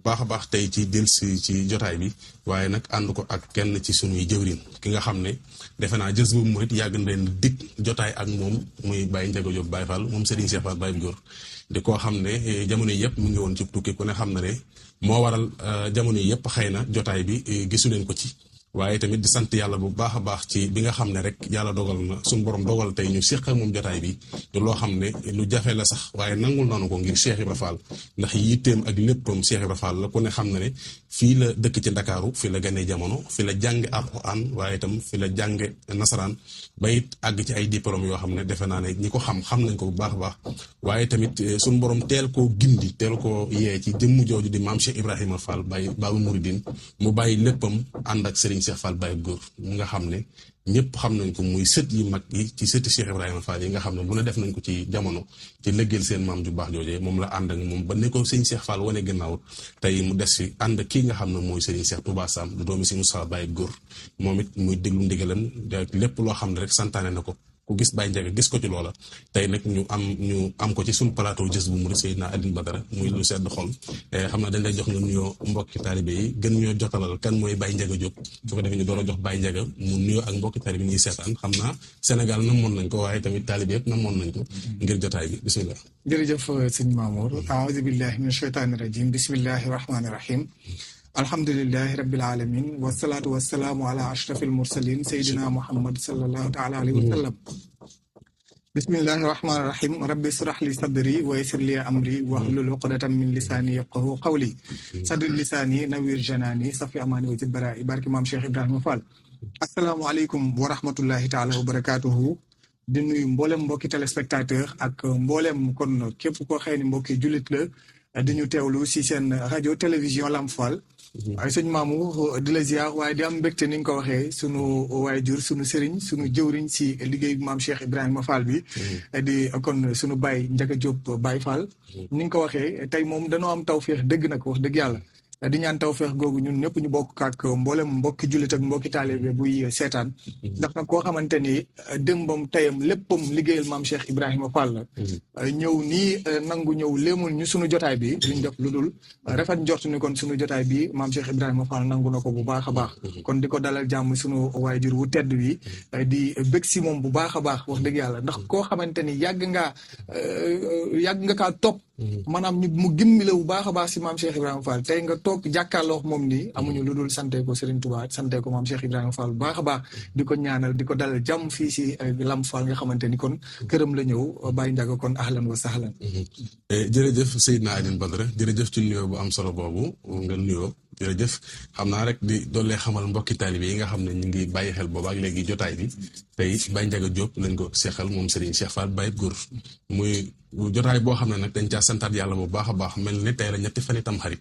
baax a baax tey ci delsi ci jotaay bi waaye nag ànd ko ak kenn ci sunuy jëwrin ki nga xam ne defe naa Jazbul Murid yàgg na leen dig jotaay ak moom muy Baye Ndiaga Diop Baye Fall moom Serigne Cheikh Fall Baye Góor di koo xam ne jamono yi yëpp mu ngi woon ci tukki ku ne xam na ne moo waral jamono yi yëpp xëy na jotaay bi gisu leen ko ci waaye tamit di sant yàlla bu baax a baax ci bi nga xam ne rek yàlla dogal na suñu borom dogal tey ñu séq ak moom jotaay bi te loo xam ne lu jafe la sax waaye nangul nañu ko ngir Cheikh Ibra Fall ndax yitteem ak léppam Cheikh Ibra Fall la ku ne xam na ne fii la dëkk ci Ndakaaru fi la ganee jamono fi la jànge Alxuraan waaye itam fi la jànge nasaraan ba it àgg ci ay diplôme yoo xam ne defe naa ne ñi ko xam nañ ko bu baax a baax waaye tamit suñu borom teel koo gindi teel koo yee ci jëmm jooju di maam Cheikh Ibrahima Fall Baye Baabul Mouridine mu bàyyi léppam ànd ak Serigne Cheikh Fall Baye Góor mu nga xam ne ñëpp xam nañ ko muy sët yi mag yi ci sëti Cheikh Ibrahima Fall yi nga xam ne bu ne def nañ ko ci jamono ci lëggeel seen maam ju baax joojee moom la ànd ak moom ba ne ko sëñ Cheikh Fall wane gannaaw tey mu des fi ànd kii nga xam ne mooy Serigne Cheikh Touba Sam du doomi si Moussa Baye Góor moom it muy déglu ndigalam lépp loo xam ne rek santaane na ko ku gis Baye Ndiaga gis ko ci loola tey nag ñu am ko ci suñu plateau Jazbul Murid Seydina Alioune Badara muy lu sedd xol xam naa dañ lay jox nga nuyoo mbokki taalibe yi gën ñoo jotalal kan mooy Baye Ndiaga Diop su ko defee ñu door a jox Baye Ndiaga mu nuyoo ak mbokki taalibe yi ñuy seetaan xam naa Sénégal namoon nañ ko waaye tamit taalibe yëpp namoon nañ ko ngir jotaay bi bisimilah. jërëjëf sëñ Mamour aoudu billahi min ashaytani rajim bismillahi rahmani rahim alhamdulilahi rabbil alamin wasalaatu wasalaamu ala ashrafil mursalin sayyidina muhammad sallallahu taala alayhi wa sallam bismillahi rahmani rahim rabbi israh li sadri wa yassir li amri wahlul uqdatan min lisani yafqahu qawli sadri lisani nawir janani safi amani wa jibara'i barki maam Cheikh Ibrahima Fall asalaamaaleykum wa rahmatullahi taala wa barakatuhu di nuyu mboolem mbokki téléspectateur ak mboolem kon képp koo xëy ni mbokki jullit la di ñu teewlu si seen rajo télévision Lamp Fall waaye sëñ Mamour di la ziar waaye di am mbégte ni nga ko waxee sunu waajur sunu sëriñ sunu jëwriñ si liggéey maam Cheikh Ibrahima Fall bi di kon sunu Baye Ndiaga Diop Baye Fall ni nga ko waxee tey moom dañoo am tawféex dëgg nag wax dëgg yàlla di ñaan tawféex googu ñun ñëpp ñu bokk ak mboolem mbokki jullit ak mbokki taalibe buy seetaan ndax nag koo xamante ni démbam tayam léppam liggéeyal maam Cheikh Ibrahima Fall la ñëw nii nangu ñëw léemul ñu sunu jotaay bi duñ def lu dul rafet njort ni kon sunu jotaay bi maam Cheikh Ibrahima Fall nangu na ko bu baax a baax kon di ko dalal jàmm sunu waajur wu tedd wi di bëgg si moom bu baax a baax wax dëgg yàlla ndax koo xamante ni yàgg nga kaa topp maanaam ñu mu gimmi la bu baax a baax si maam Cheikh Ibrahima Fall tey nga toog jàkkaarloo moom nii amuñu lu dul sante ko Serigne Touba sante ko maam Cheikh Ibrahima Fall bu baax a baax di ko ñaanal di ko dalal jàmm fii si Lamp Fall nga xamante ni kon këram la ñëw Baye Ndiaga kon ahlan wa sahlan. jërëjëf Seydina Alioune Badara jërëjëf ci nuyoo bu am solo boobu nga nuyoo jërëjëf xam naa rek di doole xamal mbokki taalibe yi nga xam ne ñu ngi bàyyi xel boobu ak léegi jotaay bi tey Baye Ndiaga Diop lañ ko seexal moom Serigne Cheikh Fall Baye Góor muy jotaay boo xam ne nag dañ caa santaat yàlla bu baax a baax mel ne tey la ñetti fan itam xarit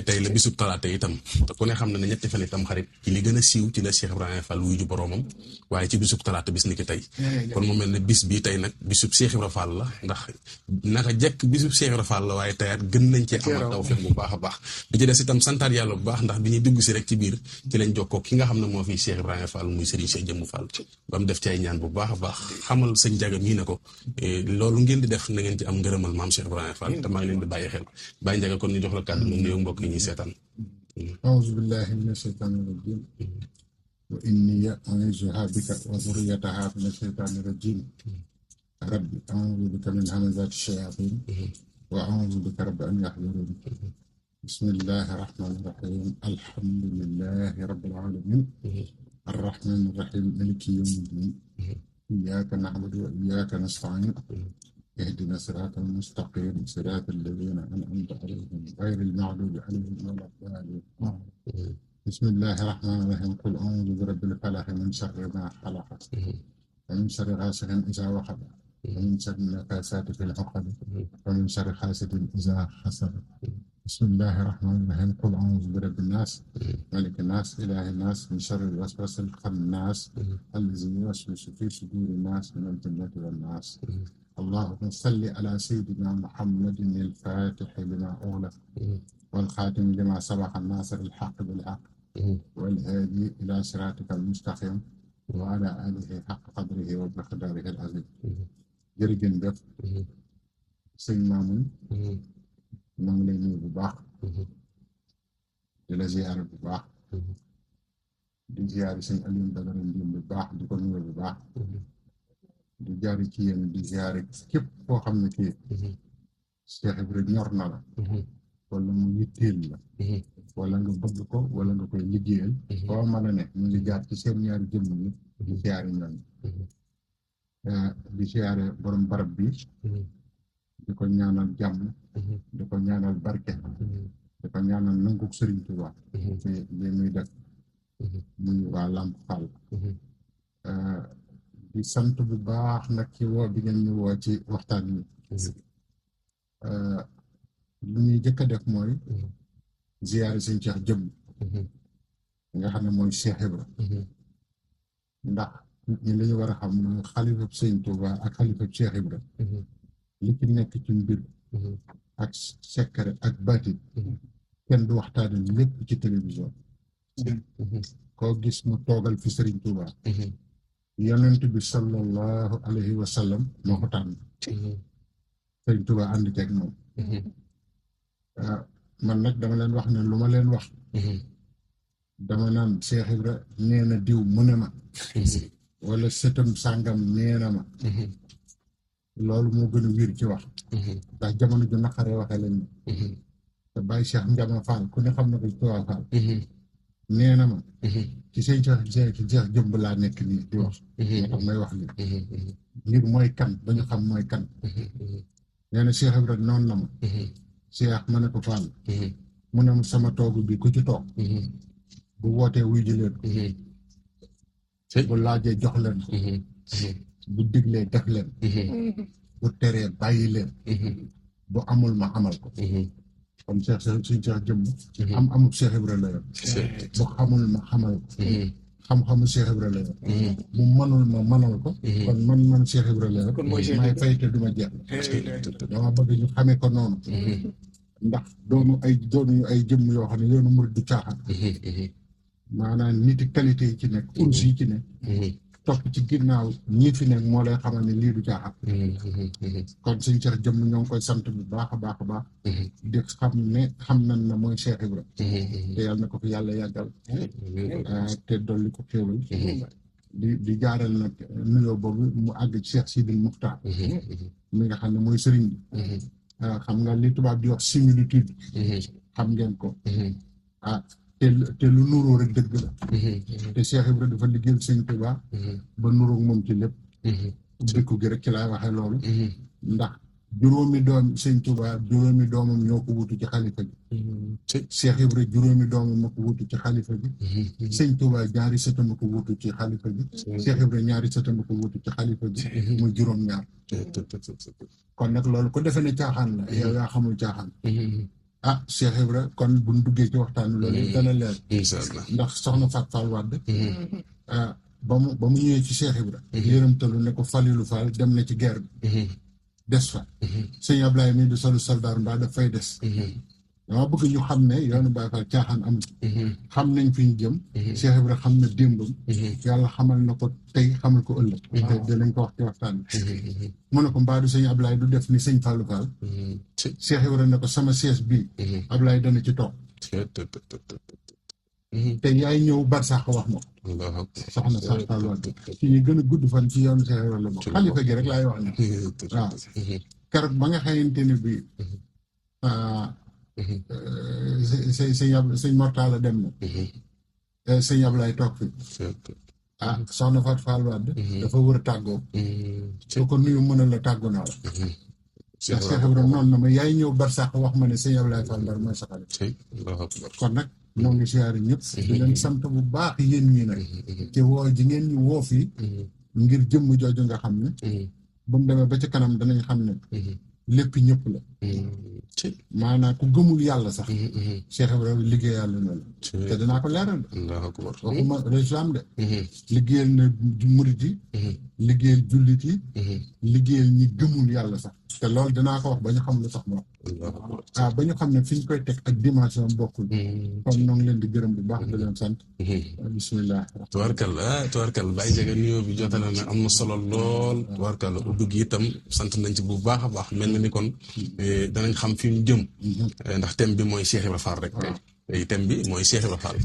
tey la bisub talaata itam te ku ne xam ne ne ñetti fan itam xarit ci li gën a siiw ci la Cheikh Ibrahima Fall wuyu ju boroomam waaye ci bisub talaata bis ni ki tey kon mu mel ne bis bii tey nag bisub Cheikh Ibrahima Fall la ndax naka jekk bisub Cheikh Ibrahima Fall la waaye teyaat gën nañ cee amal tawfeex bu baax a baax di ci des itam santaat yàlla bu baax ndax bi ñuy dugg si rek ci biir ci lañ jokkoo ki nga xam ne moo fi Cheikh Ibrahima Fall muy Serigne Cheikh Jëmm Fall ba mu def ci ay ñaan bu baax a baax xamal sëñ Ndiaga mii ne ko loolu ngeen di def na ngeen ci am ngërëmal maam Cheikh Ibrahima Fall te maa ngi leen di bàyyi xel Baye Ndiaga kon ñu jox la kàddu moom nuyoo mbokk yi ñuy seetaan aouzu billahi mina shaytaani rajim wa inni u'iizuha bika wa dhurriyyataha mina shaytaani rajim rabbi a'uuzu bika min hamazaati shayaatiin wa a'uuzu bika rabbi an yahduruun bismillahi rahmaani rahiim alhamdulillahi rabbil aalamiin arrahmaani rahiim maaliki yawmi ddiin iyyaaka na'budu wa iyyaaka nasta'iin اهدنا الصراط المستقيم صراط الذين أنعمت عليهم غير المغضوب عليهم ولا الضالين بسم الله الرحمن الرحيم قل أعوذ برب الفلق من شر ما خلق ومن شر غاسق إذا وقب ومن شر النفاثات في العقد ومن شر حاسد إذا حسد بسم الله الرحمن الرحيم قل أعوذ برب الناس ملك الناس إله الناس من شر الوسواس الخناس الذي يوسوس في صدور الناس من الجنة والناس اللهم صل على سيدنا محمد الفاتح لما أغلق والخاتم لما سبق الناصر الحق بالحق والهادي إلى صراطك المستقيم وعلى آله حق قدره ومقداره العظيم jërëjëf def sëñ Mamoun maa ngi lay nuyu bu baax di la ziyaare bu baax di ziyaare sëñ Aliou Badara Ndiem bu baax di ko nuyu bu baax di jaari ci yéen di ziyaare képp koo xam ne kii Cheikh Ibrahima ñor na la wala mu yitteel la wala nga bëgg ko wala nga koy liggéeyal boo mën a ne mu ngi jaar ci seen ñaari jëmm yi di ziyaare ñoom di ziyaare borom barab bi di ko ñaanal jàmm di ko ñaanal barke di ko ñaanal nangu Sëriñ Tuubaa ci li muy def muy waa Lamp Fall di sant bu baax nag ci woo bi ngeen ñu woo ci waxtaan wi lu ñuy jëkk a def mooy ziyaare sëñ Cheikh jëmm nga xam ne mooy Cheikh Ibra ndax nit ñi li ñu war a xam mooy xalifab sëñ Tuubaa ak xalifab Cheikh Ibra li ci nekk ci mbir ak secret ak baatin kenn du waxtaane lépp ci télévision koo gis mu toogal fi Sëriñ Tuubaa yonent bi sallallahu alayhi wa sallam moo ko tànn Sëriñ Tuubaa ànd ceeg moom man nag dama leen wax ne lu ma leen wax dama naan Cheikh Ibra nee na diw mu ne ma wala sëtam sàngam nee na ma loolu moo gën a wér ci wax ndax jamono ju naqaree waxee lañ te bàyyi Cheikh Ndiama Fall ku ne xam na ko ci Tuubaa Fall nee na ma ci sëñ Cheikh jëmb laa nekk nii di wax moo tax may wax li ngir mooy kan ba ñu xam mooy kan nee na Cheikh Ibra noonu na ma Cheikh ma ne ko Fall mu ne sama toogu bi ku ci toog bu wootee wuy ji leen bu laajee jox leen bu diglee def leen bu teree bàyyi leen bu amul ma amal ko kon Cheikh suñ Cheikh jëmm am amul Cheikh Ibra la yor bu xamul ma xamal ko xam-xamu Cheikh Ibra la yor bu mënul ma mënal ko kon man Cheikh Ibra la yor may fay te duma jeex dama bëgg ñu xamee ko noonu ndax doonu ay jëmm yoo xam ne yoonu murid du caaxaan maanaam niti qualité yi ci nekk urus yi ci nekk topp ci ginnaaw ñii fi nekk moo lay xamal ne lii du caaxaan kon suñ Cheikh jëmm ñoo ngi koy sant bu baax a baax a baax di xam ne xam nañ na mooy Cheikh Ibra te yàlla na ko fi yàlla yàggal te dolli ko xéewal di jaaral nag nuyoo boobu mu àgg ci Cheikh Sidil Muxtaar mi nga xam ne mooy sëriñ bi xam nga li tubaab di wax similitude xam ngeen ko te lu nuróo rek dëgg la te Cheikh Ibra dafa liggéeyal sëñ Tuubaa ba nuróo moom ci lépp dëkku gi rek ci laay waxee loolu ndax juróomi doom sëñ Tuubaa juróomi doomam ñoo ko wutu ci xalifa bi Cheikh Ibra juróomi doomam ma ko wutu ci xalifa bi sëñ Tuubaa ñaari sëtam ma ko wutu ci xalifa bi Cheikh Ibra ñaari sëtam ma ko wutu ci xalifa bi muy juróom-ñaar kon nag loolu ko defee ne caaxaan la yow yaa xamul caaxaan Cheikh Ibra kon bu ñu duggee ci waxtaan loolu dana leer ndax soxna Fatou Fall Wade ba mu ñëwee ci Cheikh Ibra yërëmtalu ne ko Falilou Fall dem na ci guerre bi des fa sëñ Ablaye mii di solu soldaar mbaa daf fay des dama bëgg ñu xam ne yoonu Baay Faal caaxaan am xam nañ fi ñu jëm Cheikh Ibra xam na démbam yàlla xamal na ko tey xamal ko ëllëg te dinañ ko wax ci waxtaan bi mu ne ko mbaa du sëñ Ablaye du def ni sëñ Fallou Fall Cheikh Ibra ne ko sama sees bii Ablaye dana ci toog te yaay ñëw barsax wax ma ko soxna Fatou Fall Wade ci ñu gën a gudd fan ci yoonu Cheikh Ibra la bokk xalifa gi rek laay wax ne waaw keroog ba nga xamante ne bii sëñ Mortala dem na sëñ Ablaye toog fi soxna Fatou Fall Wade dafa wër tàggoo soo ko nuyu mën a la tàggu naa la Cheikh Ibra noonu na ma yaay ñëw barsax wax ma ne sëñ Ablaye Fall Ndar mooy saxale kon nag ñoo ngi siyaare ñëpp di leen sant bu baax yéen ñi nag ci woo ji ngeen ñu woo fii ngir jëmm jooju nga xam ne bu mu demee ba ci kanam danañ xam ne lépp ñëpp la maanaam ku gëmul yàlla sax Cheikh Ibrahima liggéey yàlla na la te dinaa ko leeral de waxuma l'islam de liggéeyal na murit yi liggéeyal jullit yi liggéeyal ñi gëmul yàlla sax te loolu dinaa ko wax ba ñu xam lu tax ma ba ñu xam ne fi ñu koy teg ak dimension bokkul kon ñoo ngi leen di gërëm bu baax di leen sant bismillah tubaarkal Baye Ndiaga nuyoo bi jotale na am na solo lool tubaarkal ubbi gi itam sant nañ ci bu baax a baax mel na ni kon danañ xam fi ñu jëm ndax thème bi mooy Cheikh Ibra Fall rek thème bi mooy Cheikh Ibra Fall.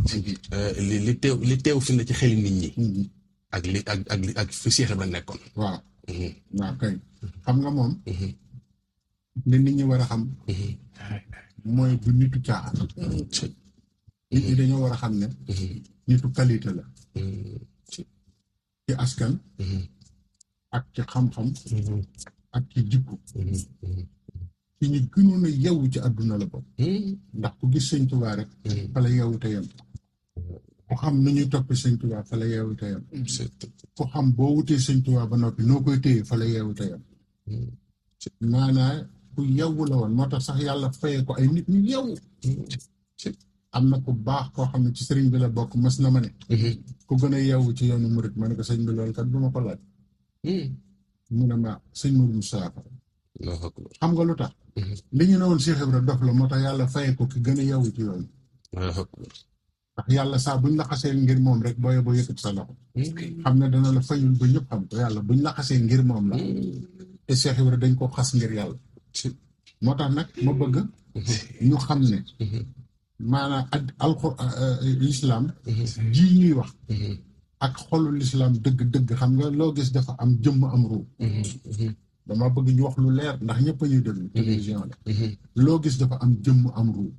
li teew fi ne ci xeli nit ñi. ak ak fi Cheikh Ibra nekkoon. waaw. waaw kay xam nga moom. li nit ñi war a xam. mooy du nitu caaxaan. nit ñi dañoo war a xam ne. nitu qualité la. ci askan. ak ci xam-xam. ak ci jikko. ci ñu gënoon a yeewu ci àdduna la ko. ndax ku gis sëñ Tuubaa rek. fa la yeewu te yem. ku xam nu ñuy toppee sëñ Tuubaa fa la yeewu te yem. ku xam boo wutee sëñ Tuubaa ba noppi noo koy téye fa la yeewu te yem. maanaa ku yeewu la woon moo tax sax yàlla fayee ko ay nit ñu yeewu. am na ku baax koo xam ne ci sëriñ bi la bokk mas na ma ne. ku gën a yeewu ci yoonu murit ma ne ko sëñ bi loolu kat du ma ko laaj. mu ne ma sëñ Mourou Moussa xam nga lu tax. li ñu ne woon Cheikh Ibra dof la moo tax yàlla fayee ko ki gën a yeewu ci yoon. ndax yàlla saa buñ la xasee ngir moom rek booyee boo yëkkati sa loxo. xam ne dana la fayul ba ñëpp xam ko yàlla buñ la xasee ngir moom la. te Cheikh Ibra dañ koo xas ngir yàlla. moo tax nag ma bëgg. ñu xam ne. maanaam l'islam. ji ñuy wax. ak xolu l'islam dëgg-dëgg xam nga loo gis dafa am jëmm am ruu. dama bëgg ñu wax lu leer ndax ñëpp a ñuy déglu. télévision la. loo gis dafa am jëmm am ruu.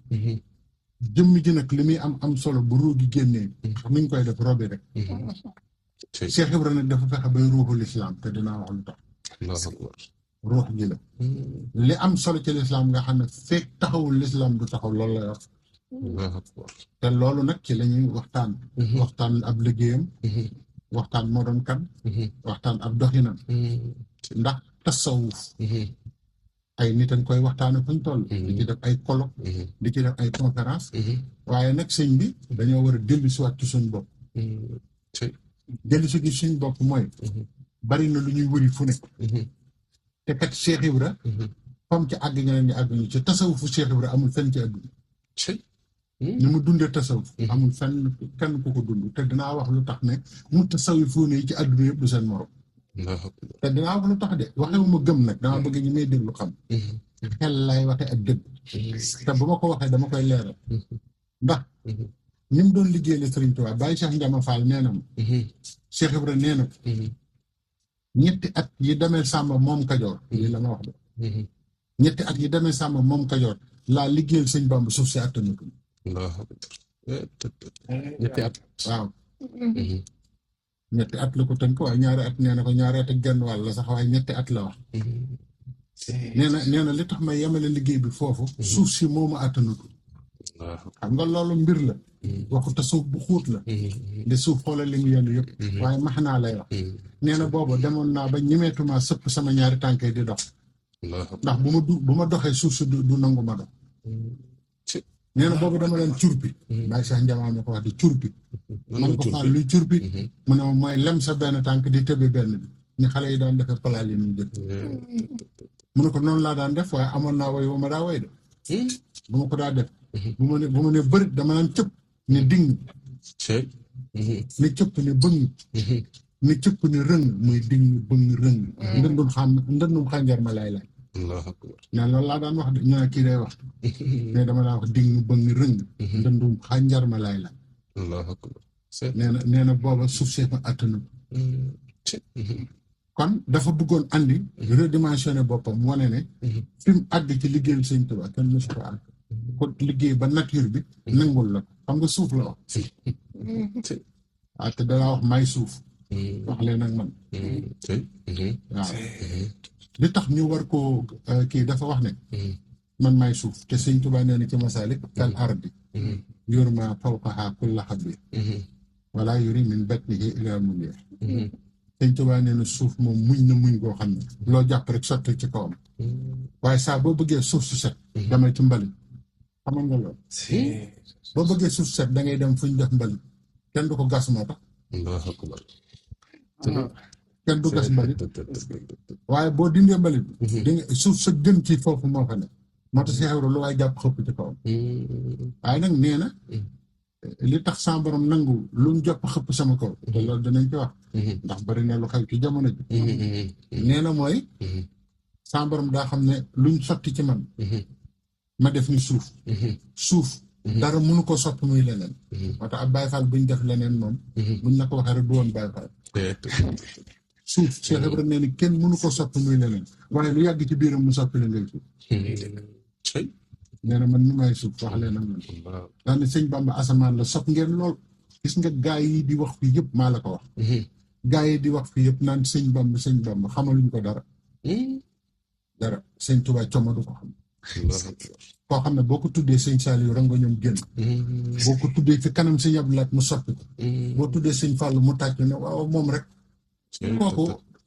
jëmm ji nag li muy am solo bu ruu gi génnee. xam ni ñu koy def robe rek. Cheikh Ibra nag dafa fexe bay ruuxul islam te dinaa wax lu tax. ruux gi la. li am solo ci l'islam nga xam ne fekk taxawul l'islam du taxaw loolu la wax. te loolu nag ci la ñuy waxtaan. waxtaan ab liggéeyam. waxtaan moo doon kan. waxtaan ab doxinam. ndax tasawuf. ay nit a ngi koy waxtaane fuñ toll. di ci def ay colloque. di ci def ay conférence. waaye nag sëñ bi dañoo war a dellu si waat ci suñ bopp. dellu si gi suñ bopp mooy. bari na lu ñuy wëri fu ne. te kat Cheikh Ibra. fam ci àgg ñeneen ñi àgg ñu ci tasawufu Cheikh Ibra amul fenn ci àdduna. ni mu dundee tasawuf. amul fenn kenn ku ko dund te dinaa wax lu tax ne mu tasawifu ne ci àdduna yëpp du seen morom. te dinaa wax lu tax de waxewuma gëm nag dama bëgg ñi may déglu xam. xel lay waxe ak dëgg. te bu ma ko waxee dama koy leeral. ndax ni mu doon liggéeyal Sëriñ Tuubaa Baye Cheikh Ndiama Fall nee na ma. Cheikh Ibra nee na ñetti at yi demee Samba moom Kajoor. lii la ma wax de. ñetti at yi demee Samba moom Kajoor laa liggéeyal sëñ Bamba suuf si attanatu. ñetti at. waaw. ñetti at la ko tënk waaye ñaari at nee na ko ñaari at ak genn wàll la sax waaye ñetti at la wax. nee na li tax ma yemale liggéey bi foofu. suuf si moo ma attanatu. xam nga loolu mbir la. waxu te suuf bu xuut la. de suuf xoolal li mu yenn yëpp. waaye max naa lay wax. nee na boobu demoon naa ba ñemeetuma sëpp sama ñaari tànk di dox. ndax bu ma doxee suuf si du nangu ma dox. nee na boobu dama leen curpi. Baye Cheikh Ndiama ma ko wax di curpi. man ko faal luy curpi. mu ne ma mooy lem sa benn tànk di tëbe benn bi. ni xale yi daan defee palaal yi ñu jëkk. mu ne ko noonu laa daan def waaye amoon naa woy ba ma daa woy de. bu ma ko daa def. bu ma ne bëri dama naan cëpp ne ding. ne cëpp ne bëng. ne cëpp ne rëng muy ding bëng rëng. ndëndum xànjar ma lay lay. ne loolu laa daan wax de ñu ne kii day wax. ne dama daan wax ding bëng rëng. ndëndum xànjar ma lay lay. nee na booba suuf see ma attanu. kon dafa bëggoon andi. redimensionné boppam wane ne. fi mu àgg ci liggéeyal Sëñ Tuubaa kenn mësu ko àgg. kon liggéey ba nature bi. nangul la xam nga suuf la wax. te danaa wax may suuf. wax leen ak man. waaw. li tax ñu war koo kii dafa wax ne. man may suuf te Sëñ Tuubaa nee na ci Masaalik kal ardi. yurma fawqaha kulla habbi. wala yuri min batnihi ila munir. Sëñ Tuubaa nee na suuf moom muñ na muñ goo xam ne. loo jàpp rek sotti ci kawam. waaye saa boo bëggee suuf su set. damay ci mbalit. xamal nga loolu. boo bëggee suuf set da ngay dem fu ñu def mbalit. kenn du ko gas moo tax. kenn du gas mbalit. waaye boo dindee mbalit. di nga suuf sa gën ci foofu moo fa ne. moo tax Cheikh Ibra lu waay jàpp xëpp ci kawam. waaye nag nee na. li tax sama borom nangu lu mu jàpp xëpp sama kaw. te loolu dinañ ci wax. ndax bari na lu xew ci jamono ji. nee na mooy. sama borom daa xam ne luñ sotti ci man. ma def ni suuf. suuf dara mënu ko soppi muy leneen. moo tax ab Baay Faal buñ def leneen moom. buñ la ko waxee rek du woon Baay Faal. suuf Cheikh Ibrahima nee na kenn mënu ko soppi muy leneen waaye lu yàgg ci biiram mu soppi la ngay suuf. nee na man nu may suuf wax leen ak man. daanaka sëñ Bamba asamaan la sopp ngeen lool. gis nga gaa yi di wax fii yëpp maa la ko wax. gaa yi di wax fii yëpp naan sëñ Bamba xamaluñ ko dara. dara sëñ Tuubaa coomo du ko xam. koo xam ne boo ko tuddee sëñ Saliou rango ñoom génn. boo ko tuddee fi kanam sëñ Abdou Lahat mu soppi ko. boo tuddee sëñ Fallou mu tàcc ne waaw moom rek. kooku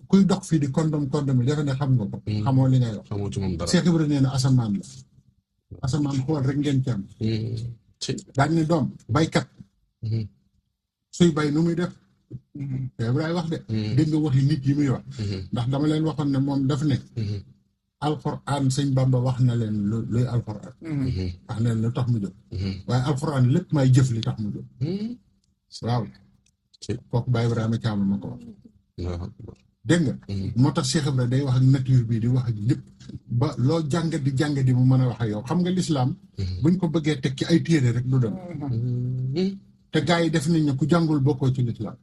kuy dox fii di kondom yi defe ne xam nga ko. xamoo li ngay wax. xamoo ci moom dara. Cheikh Ibrahima nee na asamaan la. asamaan xool rek ngeen ci am. daañu ne doom baykat. suy bay nu muy def. te Ibrahima wax de. dégg nga waxi nit yi muy wax. ndax dama leen waxoon ne moom daf ne. alxuraan sëñ Bamba wax na leen luy alxuraan. wax na leen lu tax mu jóg. waaye alxuraan lépp may jëf li tax mu jóg. waaw. kooku Baye Ibrahima Thiam ma ko wax. dégg nga. moo tax Cheikh Ibrahima day wax ak nature bi di wax ak lépp ba loo jàngat di mu mën a wax ak yow xam nga lislaam buñ ko bëggee teg ci ay téere rek du dem. te gaa yi def nañ ne ku jàngul bokkoo ci lislaam.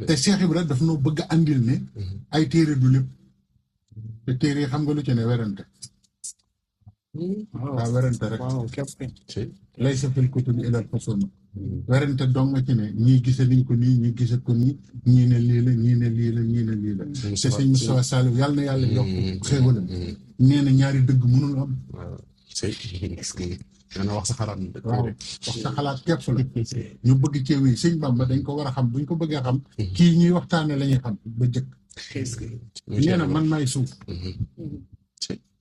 te Cheikh Ibrahima daf noo bëgg a andil ne. ay téere du lépp. te téere yi xam nga lu ci ne werante. waaw werante rek. waaw képp. lay sa fil kutubi ilal xusuma. werante dong nga ci ne ñii gise niñ ko nii ñii gise ko nii ñii ne lii la ñii ne lii la ñii ne lii la. te sëñ Moustapha Saliou yàlla na yàlla yokk xéewalam. nee na ñaari dëgg mënul am. waaw dana wax sa xalaat. waaw wax sa xalaat képp la. ñu bëgg cee wéy sëñ Bamba dañ ko war a xam buñ ko bëggee xam. kii ñuy waxtaane la ñuy xam ba jëkk. nee na man maay suuf.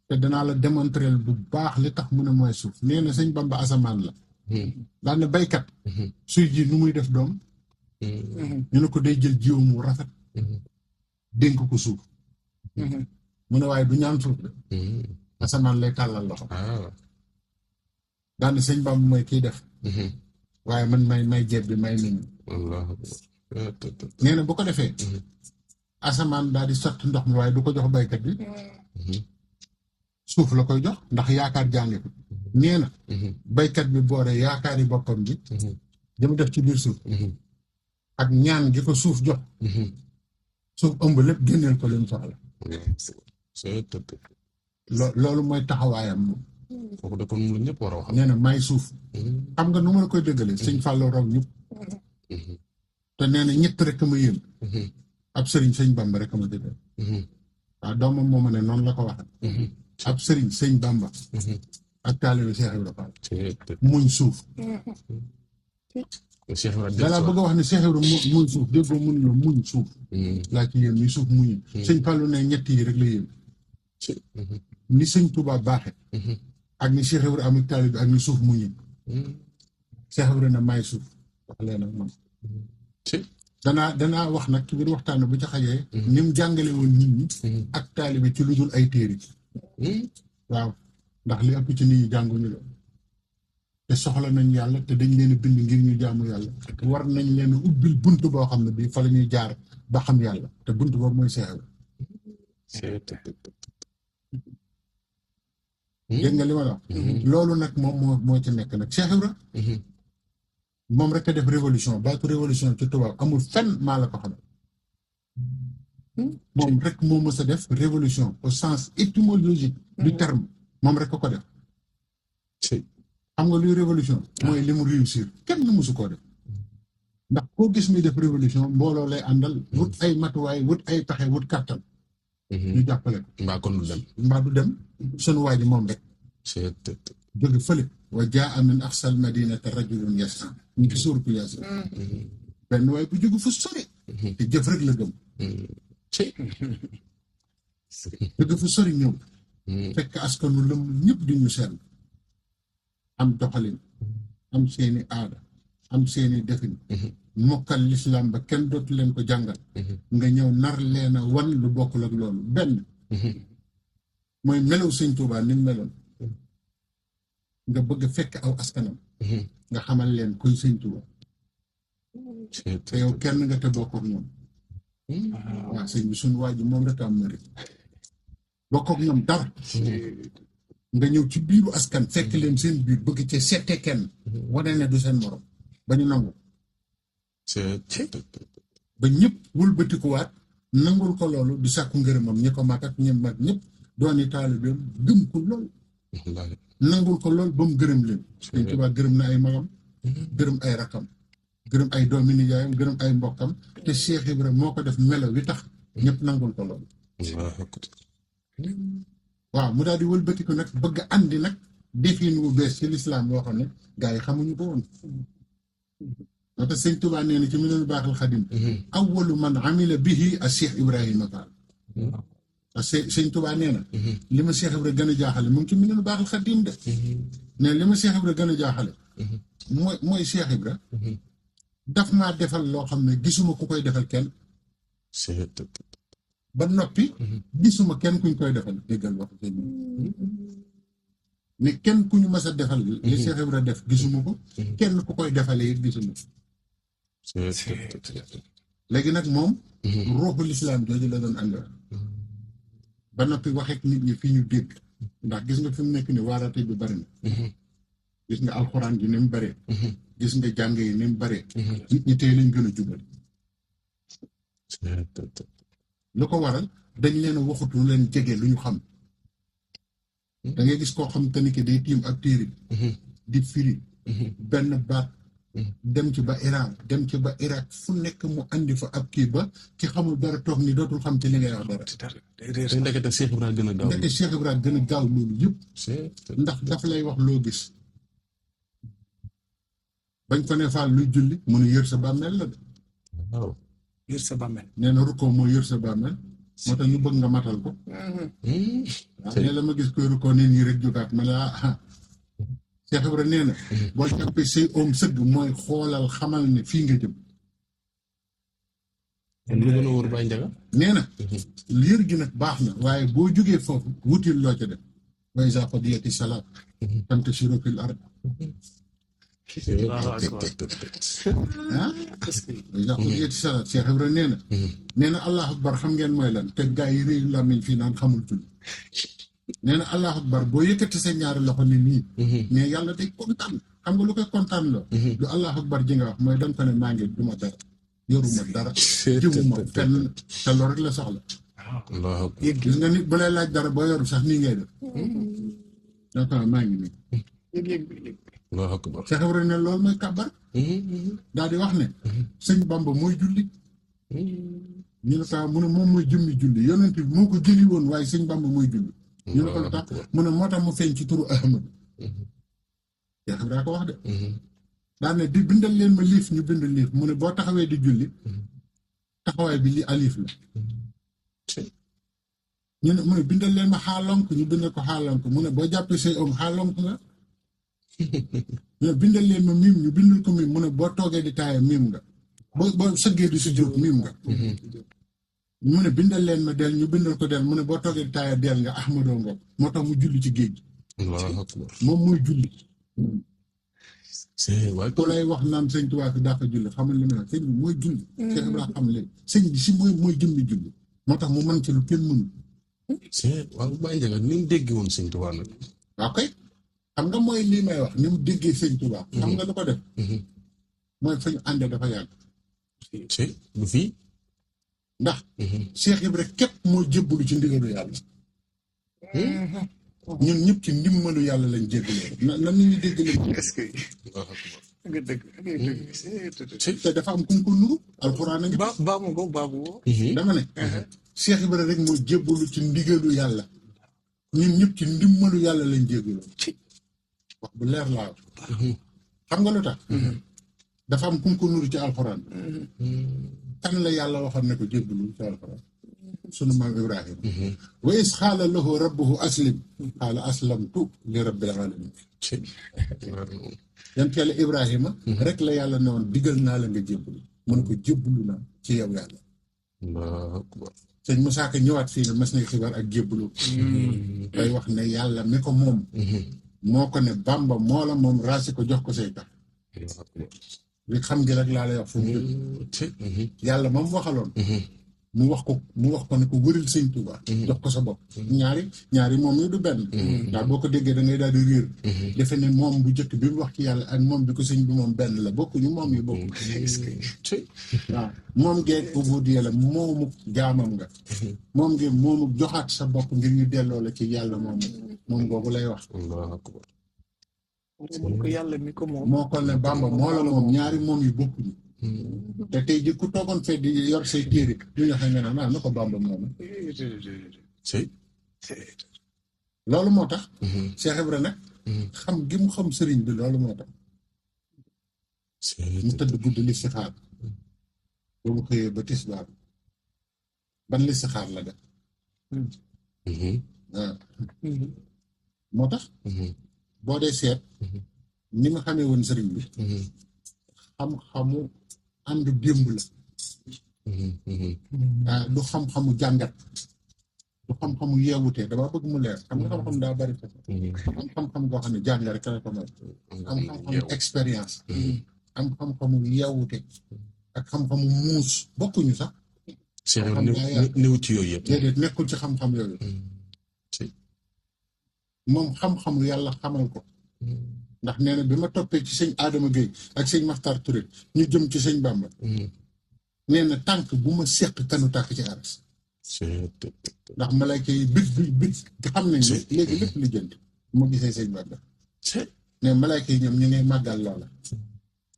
te danaa la démontrer bu baax li tax mu ne mooy suuf nee na sëñ Bamba asamaan la. daan na baykat. suy ji nu muy def doom. ñu ne ko day jël jiw mu rafet. dénk ko suuf. mu ne waaye du ñaan suuf de. asamaan lay tàllal loxo. daan na sëñ Bamba mooy kiy def. waaye man may jeeb bi may nit ñi. nee na bu ko defee. asamaan daal di sotti ndox mi waaye du ko jox baykat bi. suuf la koy jox ndax yaakaar jàngi ko. nee na. baykat bi boole yaakaari boppam bi. jëm def ci biir suuf. ak ñaan gi ko suuf jox. suuf ëmb lépp génneel ko leen soxla. loolu mooy taxawaayam moom. kooku de kon mu ñëpp war a wax. nee na may suuf. xam nga nu ma la koy dëggalee. sëñ Fallou raw ñëpp. te nee na ñett rek ma yéem. ab sëriñ sëñ Bamba rek ma dëggal. waaw doomam moo ma ne noonu la ko waxee. ab sëriñ sëñ Bamba. ak taalibe Cheikh Ibrahima Fall. muñ suuf. dalaa bëgg a wax ne Cheikh Ibrahima muñ suuf déggoo mun la muñ suuf. laa ci yéem ni suuf muñu. sëñ Fallou ne ñett yi rek la yéem. ni sëñ Touba baaxe ak ni Cheikh Ibrahima am ak taalibe ak ni suuf muñu. Cheikh Ibrahima ne may suuf wax leen ak man. danaa wax nag ci biir waxtaan bu ci xajee. ni mu jàngale woon nit ñi. ak taalibe ci lu dul ay téere. waaw ndax li ëpp ci nit ñi jànguñu la. te soxla nañ yàlla te dañ leen a bind ngir ñu jaamu yàlla. war nañ leen a ubbil bunt boo xam ne bii fa la ñuy jaar ba xam yàlla te bunt boobu mooy Cheikh Ibrahima. dégg nga li ma la wax. loolu nag moom moo ci nekk nag Cheikh Ibrahima. moom rek a def révolution baatu révolution ci tubaab amul fenn maa la ko xam. moom rek moo mës a def révolution au sens étymologique du terme moom rek ko def. xam nga luy révolution mooy li mu réussir kenn mësu koo def. ndax koo gis muy def révolution mbooloo lay àndal wut ay matuwaay wut ay pexe wut kàttan. ñu jàppale ko. mbaa kon du dem. mbaa du dem sunu waa ji moom rek. jóge fële. wa jaa min aqsal madinati rajulun yas'a ñu ngi suuratu Yaasin. benn waaye bu jóge fu sori. te jëf rek la gëm. jóge fu sori ñëw. fekk askanu lëm ñëpp di ñu sell. am doxalin. am seeni aada. am seeni defin. mokkal lislaam ba kenn dootu leen ko jàngal. nga ñëw nar leen a wan lu bokkul ak loolu benn. mooy melaw sëñ Tuubaa ni mu meloon. nga bëgg fekk aw askanam. nga xamal leen kuy sëñ Tuubaa. te yow kenn nga te bokk ak ñoom. waaw sëñ bi suñu waa ji moom rek am mérite. bokk ak ñoom dara. nga ñëw ci biiru askan fekk leen seen biir bëgg ci seete kenn wane ne du seen morom ba ñu nangu ba ñëpp wëlbatikuwaat nangul ko loolu di sàkku ngërëmam ñi ko mag ak ñi mag ñëpp dooni taalibeem gëm ko lool nangul ko lool ba mu gërëm leen Sëñ Tuubaa gërëm na ay magam gërëm ay rakam gërëm ay doomi nijaayam gërëm ay mbokkam te Cheikh Ibrahima moo ko def melo wi tax ñëpp nangul ko lool waaw mu daal di wëlbatiku nag bëgg andi nag defin wu bees ci lislaam boo xam ne gars yi xamuñu ko woon moo tax Sëñ Tuubaa nee na ci Minanul Baaxil Xadim awwalu man amila bihi a Cheikh Ibrahima Fall parce que Sëñ Tuubaa nee na li ma Cheikh Ibrahima gën a jaaxale mu ngi ci Minanul Baaxil Xadim de ne li ma Cheikh Ibrahima gën a jaaxale mooy Cheikh Ibrahima daf maa defal loo xam ne gisuma ku koy defal kenn ba noppi gisuma kenn kuñ koy defal déggal wax ne kenn ku ñu mas a defal li Cheikh Ibrahima def gisuma ko kenn ku koy defalee it gisuma ko léegi nag moom ruuxul islaam jooju la doon ànd ba noppi waxeek nit ñi fi ñu dégg ndax gis nga fi mu nekk ni waarate bi bari na gis nga alxuraan ji ni mu baree gis nga jàng yi ni mu baree nit ñi tey lañ gën a jubal lu ko waral dañ leen a waxut lu leen jege lu ñu xam da ngay gis koo xam te ni ki day tiim ak téere di firi benn baat dem ci ba Iran dem ci ba Irak fu nekk mu andi fa ab kii ba ki xamul dara toog ni dootul xam ci li ngay wax dara te ndekete Cheikh Ibrahima gën a gaaw ndekete Cheikh Ibrahima gën a gaaw loolu yëpp ndax dafa lay wax loo gis bañ ko ne faal luy julli mu ne yër sa bàmmeel la de waaw yër sa bàmmeel nee na rukkoo moo yër sa bàmmeel moo tax ñu bëgg nga matal ko waaw nee la ma gis koy rukkoo nee nii rek jógaat ma la Cheikh Ibrahima nee na boo jàppee say oom sëgg mooy xoolal xamal ne fii nga jëm kon lu gën a wóor Baye Ndiaga nee na liir gi nag baax na waaye boo jógee foofu wutil loo ca def wa izaa qudiyati salaat fantashiru fil ard ah wa izaa qudiyati salaat Cheikh Ibrahima nee na allahu akbar xam ngeen mooy lan te gaa yi réew làmmiñ fii naan xamul julli nee na allahu akbar boo yëkkati sa ñaari loxo ni nii mais yàlla day kontaan xam nga lu koy kontaan loo du allahu akbar ji nga wax mooy danga ko ne maa ngi duma dara yoruma dara jëmuma fenn te loolu rek la soxla gis nga nit bu lay laaj dara boo yoru sax nii ngay def danga ko maa ngi nii Allahu akbar Cheikh Ibrahima ne loolu mooy kàbbar daal di wax ne sëñ Bamba mooy julli ñu ne ko mu ne moom mooy jëmmi julli yonent bi moo ko jëli woon waaye sëñ Bamba mooy julli ñu ne ko lu tax mu ne moo tax mu feeñ ci turu Ahmad Cheikh Ibrahima ko wax de daa ne di bindal leen ma liif ñu bind liif mu ne boo taxawee di julli taxawaay bi li alif la ñu ne mu ne bindal leen ma xaalonk ñu bindal ko xaalonk mu ne boo jàppee say om xaalonk nga ñu ne bindal leen ma miim ñu bindal ko miim mu ne boo toogee di taaya miim nga boo sëggee di sujjóot miim nga mu ne bindal leen ma del ñu bindal ko del mu ne boo toogee di taaya del nga ahmadoo nga moo tax mu julli ci géej gi moom mooy julli ku lay wax naan sëñ Tuubaa ki daa ko julli xamal li may wax sëñ bi mooy julli Cheikh Ibrahima xam léegi sëñ bi si mooy jëmmi julli moo tax mu mën ci lu kenn mënu waaw Baye Ndiaga ni mu déggee woon sëñ Tuubaa nag waaw kay xam nga mooy lii may wax ni mu déggee sëñ Tuubaa xam nga lu ko def mooy fa ñu àndee dafa yàgg du fii ndax Cheikh Ibrahima képp moo jébbalu ci ndigalu yàlla ñun ñëpp ci ndimbalu yàlla lañ jéggalee na nit ñi déggalee te dafa am ku ko nuru alxuraan a ngi baabu dama ne Cheikh Ibrahima rek moo jébbalu ci ndigalu yàlla ñun ñëpp ci ndimbalu yàlla lañ jéggaloo wax bu leer laa xam nga lu tax dafa am ku ko nuru ci alxuraan kan la yàlla waxoon ne ko jébbalu ci alxuraan sunu maam Ibrahima wa is xaala lahu rabbuhu aslim xaala aslamtu li rabbil alamin yant yàlla Ibrahima rek la yàlla ne woon digal naa la nga jébbalu mu ne ko jébbalu naa ci yow yàlla sëñ Moussa Ka ñëwaat fii ne mas na xibaar ak jébbalu day wax ne yàlla mi ko moom moo ko ne Bamba moo la moom raasi ko jox ko say tax li xam gi rek laa lay wax fu mu yàlla moom waxaloon mu wax ko ne ko wëril sëñ Tuubaa jox ko sa bopp ñaari moom yi du benn ndax boo ko déggee da ngay daal di réer defe ne moom bu jëkk bi mu wax ci yàlla ak moom bi ko sëñ bi moom benn la bokkuñu moom yi bokk waaw moom geeg ubudiyya la moomu jaamam nga moom ngeen moomu joxaat sa bopp ngir ñu delloo la ci yàlla moom googu lay wax Allahu akbar. moom ko yàlla mi ko moom moo ko ne Bàmba moo la moom ñaari moom yi bokkuñu te tey jii ku toogoon fee di yor say téere du ñu xam nga naan na ko Bàmba moom loolu moo tax Cheikh Ibra nag xam gi mu xam sëriñ bi loolu moo tax mu tëdd guddi li si xaar ba mu xëyee ba tisbaar ban li si xaar la def waaw moo tax boo dee seet ni ma xamee woon sëriñ bi xam-xamu ànd démb la du xam-xamu jàngat du xam-xamu yeewutee dama bëgg mu leer xam nga xam-xam daa bari fa am xam-xam goo xam ne jàng rek la ko may am xam-xamu expérience am xam-xamu yeewute ak xam-xamu muus bokkuñu sax Cheikh Ibra néew ci yooyu yëpp déedéet nekkul ci xam-xam yooyu moom xam-xamu yàlla xamal ko ndax nee na bi ma toppee ci sëñ Adama Gueye ak sëñ Maxtar Touré ñu jëm ci sëñ Bàmba nee na tànk bu ma seq kanu tàkk ci aras ndax malayka yi bit xam nañ ne léegi lépp li jënd bu ma gisee sëñ Bàmba ne malayka yi ñoom ñu ngi màggal loola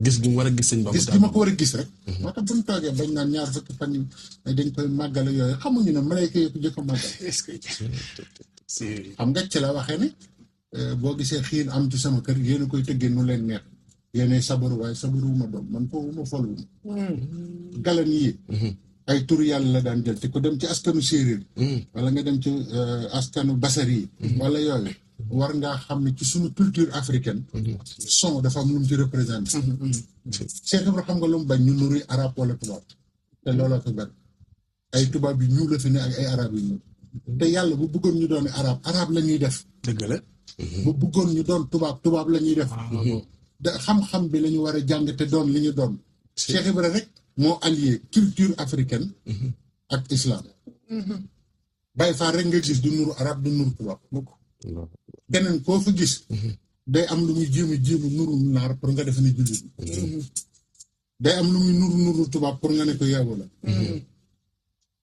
gis gi mu war a gis sëñ Bàmba gis gi ma ko war a gis rek moo tax bu ñu toogee bañ naan ñaar fukki fan yi dañ koy màggale yooyu xamuñu ne malayka yi ko jëkk a màggal xam nga ci la waxee ne boo gisee xiin am ci sama kër yéen a koy tëggee nu leen neex yéenay sabaru waaye sabaruwuma doom man foofu folwuma galan yi ay tur yàlla la daan jël te ko dem ci askanu séeréer wala nga dem ci askanu basari yi wala yooyu war ngaa xam ne ci suñu culture africaine son dafa am lu mu ci représenté Cheikh Ibra xam nga lu mu bañ ñu nuri arab wala tubaab te looloo fi bari ay tubaab yi ñuul la fi ne ak ay arab yi ñuul te yàlla bu bëggoon ñu doon arab la ñuy def dëgg la bu bëggoon ñu doon tubaab la ñuy def da xam-xam bi la ñu war a jàng te doon li ñu doon Cheikh Ibra rek moo allié culture africaine ak islam Baye Fall rek nga gis du nuru arab du nuru tubaab keneen koo fa gis day am lu muy jéem nuru naar pour nga def ni jullit day am lu muy nuru tubaab pour nga ne ko yeewu la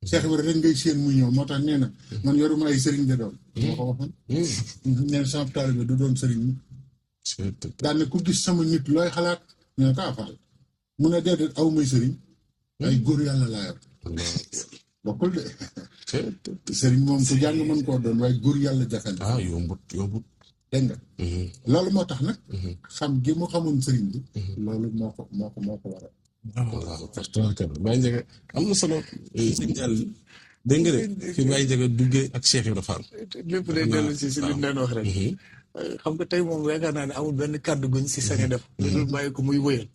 Cheikh Ibra rek ngay séen muy ñëw moo tax nee na man yoruma ay sëriñ de doon moo ko waxoon neen sama taalibe du doon sëriñ mi daan ne ku gis sama nit looy xalaat ñu ne ko afaal mu ne déedéet aw may sëriñ ay góor yàlla laa yor bokkul de sëriñ moom ku jàng mën koo doon waaye góor yàlla jafe na yombut dégg nga loolu moo tax nag xam gi mu xamoon sëriñ bi loolu moo ko waral waaw Baye Ndiaga am na solo sëñ Jàll dégg nga de fi Baye Ndiaga duggee ak Cheikh Ibra Fall lépp day dellu si li leen wax rek xam nga tey moom yaakaar naa ne amul benn kàddu guñ si sañ a def lu bàyyi ko muy wëyal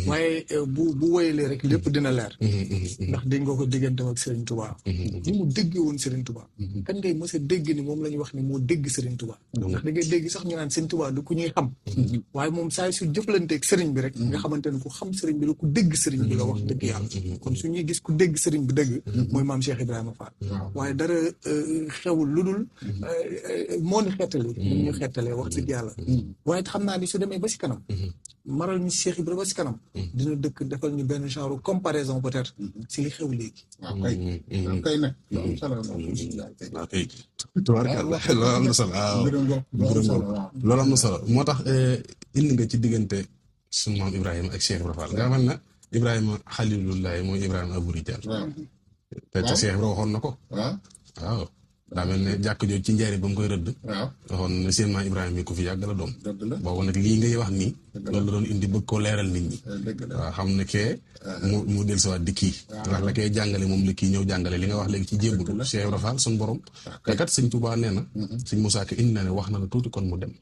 waaye bu wëyalee rek lépp dina leer ndax dégg nga ko digganteem ak Serigne Touba ni mu déggee woon Serigne Touba kan ngay mës a dégg ni moom la ñuy wax ni moo dégg Serigne Touba ndax da ngay dégg sax ñu naan Serigne Touba du ku ñuy xam waaye moom saa su jëflanteeg Serigne bi rek nga xamante ne ku xam Serigne bi la ku dégg Serigne bi la wax dëgg yàlla kon su ñuy gis ku dégg Serigne bi dëgg mooy maam Cheikh Ibrahima Fall waaye dara xewul lu dul moo ni xeetali ñu xeetale wax dëgg yàlla waaye xam naa ni su demee ba si kanam maral ñu Cheikh Ibra ba si kanam dina dëkk defal ñu benn genre comparaison peut-être si li xew léegi waaw kay nag loolu am na solo loolu am na solo moo tax indi nga ci diggante sunu maam Ibrahima ak Cheikh Ibra Fall nga xam ne Ibrahima xalilullahi mooy Ibrahima Abou Rijal te Cheikh Ibra waxoon na ko waaw daa mel ne jàkk jooju ci njëriñ ba mu koy rëdd waxoon ne seen maam Ibrahima mi ko fi yàgg la doom boobu nag lii ngay wax nii loolu la doon indi bëgg koo leeral nit ñi waaw xam ne kee mu del siwaat di kii ndax la koy jàngale moom la kii ñëw jàngale li nga wax léegi ci jébbalu Cheikh Ibra Fall suñu borom te kat sëñ Touba nee na sëñ Moussa Ka indi na ne wax na la tuuti kon mu dem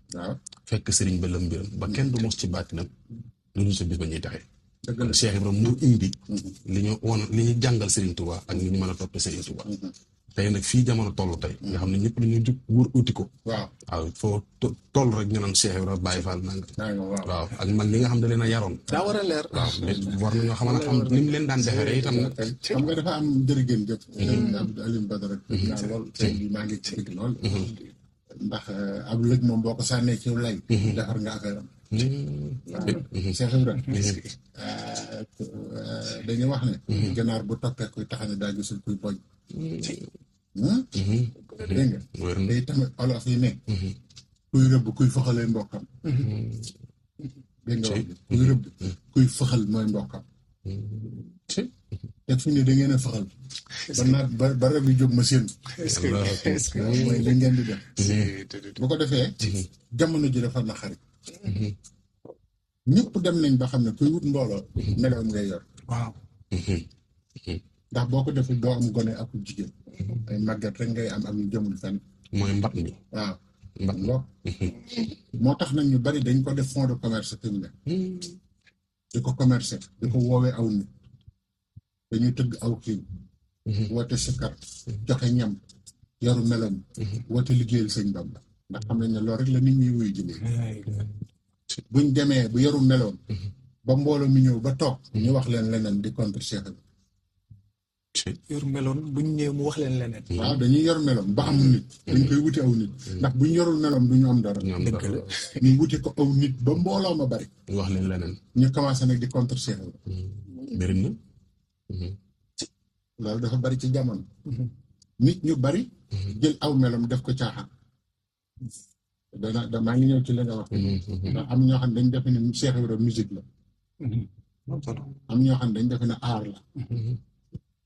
fekk sëriñ ba la mbiram ba kenn du mos ci baatinam lu ñu sa bis ba ñuy taxee Cheikh Ibra mu indi li ñu jàngal Serigne Touba ak ni ñu mën a toppee Serigne Touba tey nag fii jamono toll tey nga xam ne ñëpp dañuy jug wër uti ko waaw waaw foo toll rek ñu naan Cheikh Ibrahima Baye Fall nanga waaw waaw ak mag ñi nga xam ne leen a yaroon daa war a leer. waaw war nañoo xam ni mu leen daan defaree itam nag xam nga dafa am jërëgéen jëf Alioune Badara naa lool sëñ bi maa ngi ci dëgg lool ndax ab lëg moom boo ko sànnee ci lay defar nga affaire am waaw Cheikh Ibrahima dañuy wax ne ganaar bu toppee kuy taxane daa gisul kuy boñ dégg nga day tamit olof yi ne kuy rëbb kuy faxalee mbokkam dégg nga wax kuy rëbb kuy faxal mooy mbokkam te fi ne da ngeen a faxal ba naat ba rab yi jóg ma seen mooy li ngeen di def bu ko defee jamono ji dafa naqari ñëpp dem nañ ba xam ne kuy wut mbooloo meloom ngay yor waaw ndax boo ko defee doo am gone ak jigéen ay màggat rek ngay am ak ñu jëmul fenn mooy mbat mi waaw mbat mbokk moo tax nag ñu bari dañ ko def fond de commerce fi mu ne di ko commercer di ko woowee aw nit dañuy tëgg aw kii woote sikar joxe ñam yaru meloom woote liggéeyal sëñ Bamba ndax xam nañ ne loolu rek la nit ñi wuy jëlee buñ demee bu yaru meloom ba mbooloo mi ñëw ba toog ñu wax leen leneen di contre Cheikh yor meloon buñ ñëwee mu wax leen leneen. waaw dañuy yor meloom ba am nit dañ koy wuti aw nit ndax buñ yorul meloom du ñu am dara ñu wuti ko aw nit ba mbooloo ma bari wax leen leneen ñu commencé nag di contre Cheikh bëri na loolu dafa bari ci jamono nit ñu bari jël aw meloom def ko caaxaan maa ngi ñëw ci li nga wax ndax am ñoo xam ne dañ defe ne Cheikh Ibrahima musique la am ñoo xam ne dañ defe ne art la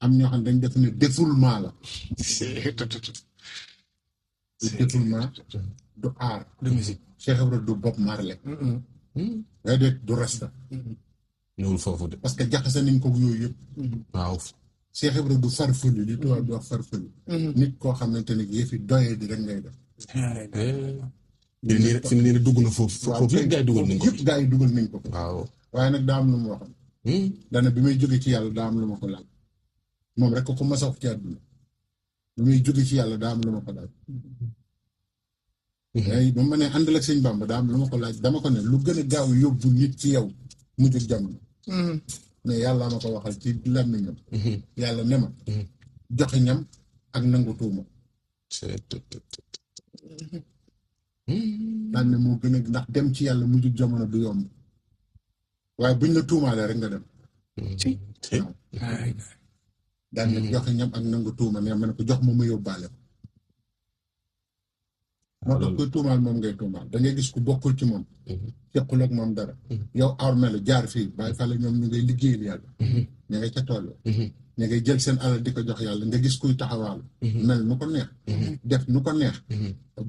am ñoo xam ne dañ defe ne défoulement la défoulement du art de musique Cheikh Ibrahima du Bob Marley ngay déet du rasta ñëwul foofu de parce que jaxase nañ ko yooyu yëpp waaw Cheikh Ibrahima du farfëli li tubaab di wax farfëli nit koo xamante ne yëfi doyee di rek ngay def fi ne nii dugg na foofu yëpp gaa yi dugal nañ ko yëpp gaa yi dugal nañ ko waaw waaye nag daa am lu mu waxoon dana bi may jóge ci yàlla daa am lu ma ko laaj moom rek ko mas a wax ci àdduna bi may jóge ci yàlla daa am lu ma ko laaj waaye ba ma ne àndal ak sëñ Bamba daa am lu ma ko laaj dama ko ne lu gën a gaaw yóbbu nit ci yow mu jóg jamono mais yàlla ma ko waxal ci làmmiñam yàlla ne ma joxe ñam ak nangu tuuma daan ne moo gën a ndax dem ci yàlla mu jóg jamono du yomb waaye buñ la tuumaalee rek nga dem daan ne joxe ñam ak nangu tuuma ne ma ne ko jox ma yóbbaale ko moo tax koy tuumaal moom ngay tuumaal da ngay gis ku bokkul ci moom sequl ak moom dara yow armelu jaar fii bàyyi fale ñoom ñu ngay liggéeyal yàlla ña ngay ca tool ña ngay jël seen alal di ko jox yàlla nga gis kuy taxawaalu mel nu ko neex def nu ko neex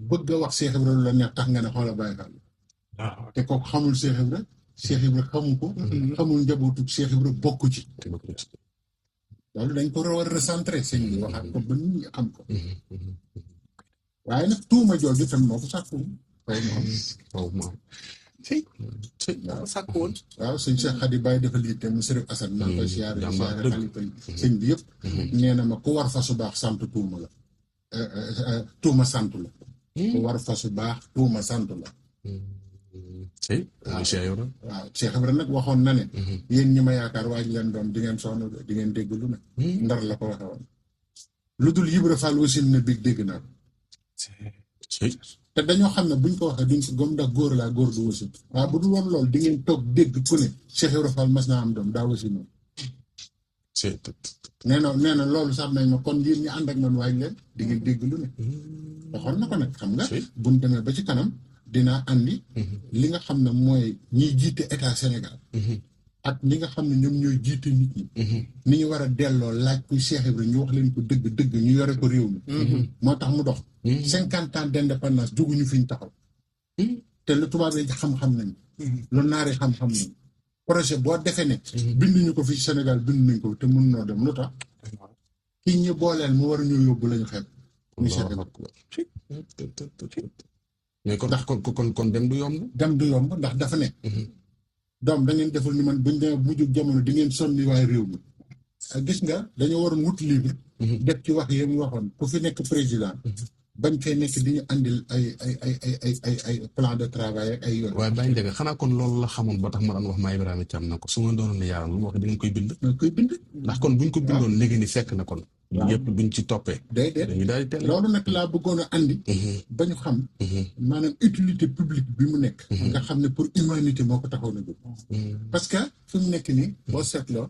bëgg a wax Cheikh Ibrahima lu la neex tax nga ne xoola bàyyi fale te kooku xamul Cheikh Ibrahima Cheikh Ibrahima xamu ko xamul njabootu Cheikh Ibrahima bokku ci loolu dañ ko war a recentré sëñ bi waxaat ko ba nit ñi xam ko waaye nag tuuma jooju tam moo ko sàkku moom waaw sàkk woon waaw sëñ Cheikh Khady Baye dafa lii te mu Sërif Assane maa ngi koy siyaare xalifa yi sëñ bi yëpp nee na ma ku war fa su baax sant tuuma la tuuma sant la ku war fa su baax tuuma sant la waaw Cheikh Ibrahima nag waxoon na ne yéen ñi ma yaakaar waaj leen doom di ngeen sonn di ngeen dégg lu ne ndar la ko waxe woon lu dul Ibra Fall wasin na big dégg naa te dañoo xam ne buñ ko waxee duñ ko gëm ndax góor laa góor du wasin waaye bu dul woon loolu di ngeen toog dégg ku ne Cheikh Ibrahima Fall mas naa am doom daa wasin noonu nee na loolu sax nañ ma kon yéen ñi ànd ak man waaj leen di ngeen dégg lu ne waxoon na ko nag xam nga buñ demee ba ci kanam dinaa andi li nga xam ne mooy ñiy jiite état Sénégal ak ñi nga xam ne ñoom ñooy jiite nit ñi ni ñu war a delloo laaj kuy Cheikh Ibrahima ñu wax leen ko dëgg ñu yore ko réew mi moo tax mu dox 50 ans d'indépendance juguñu fi ñu taxaw te lu tubaab yi xam-xam nañ lu naari xam-xam nañ projet boo defee ne binduñu ko fi Sénégal bind nañ ko te mën noo dem lu tax kii ñu booleel mu war a ñëw yóbbu lañu xeeb muy Cheikh Ibrahima mais kon dem du yomb dem du yomb ndax dafa ne doom da ngeen deful ni man buñ demee mujj jamono di ngeen sonni waaye réew mi gis nga dañoo waroon wut livre. def ci wax yi mu waxoon ku fi nekk président. bañ fee nekk di ñu andil ay plan de travail ak ay yoon. waaye Baye Ndiaga xanaa kon loolu la xamoon ba tax ma daan wax maa Ibrahima Thiam na ko su ma doonoon ne yaaram lu ma wax di ngeen koy bind. dañ koy bind. ndax kon buñ ko bindoon léegi ni fekk na kon. waaw yëpp buñ ci toppee. déedéet dañuy daal di teel loolu nag laa bëggoon a andi. ba ñu xam. maanaam utilité publique bi mu nekk. nga xam ne pour humanité moo ko taxaw na jóg. parce que fi mu nekk nii. boo seetloo.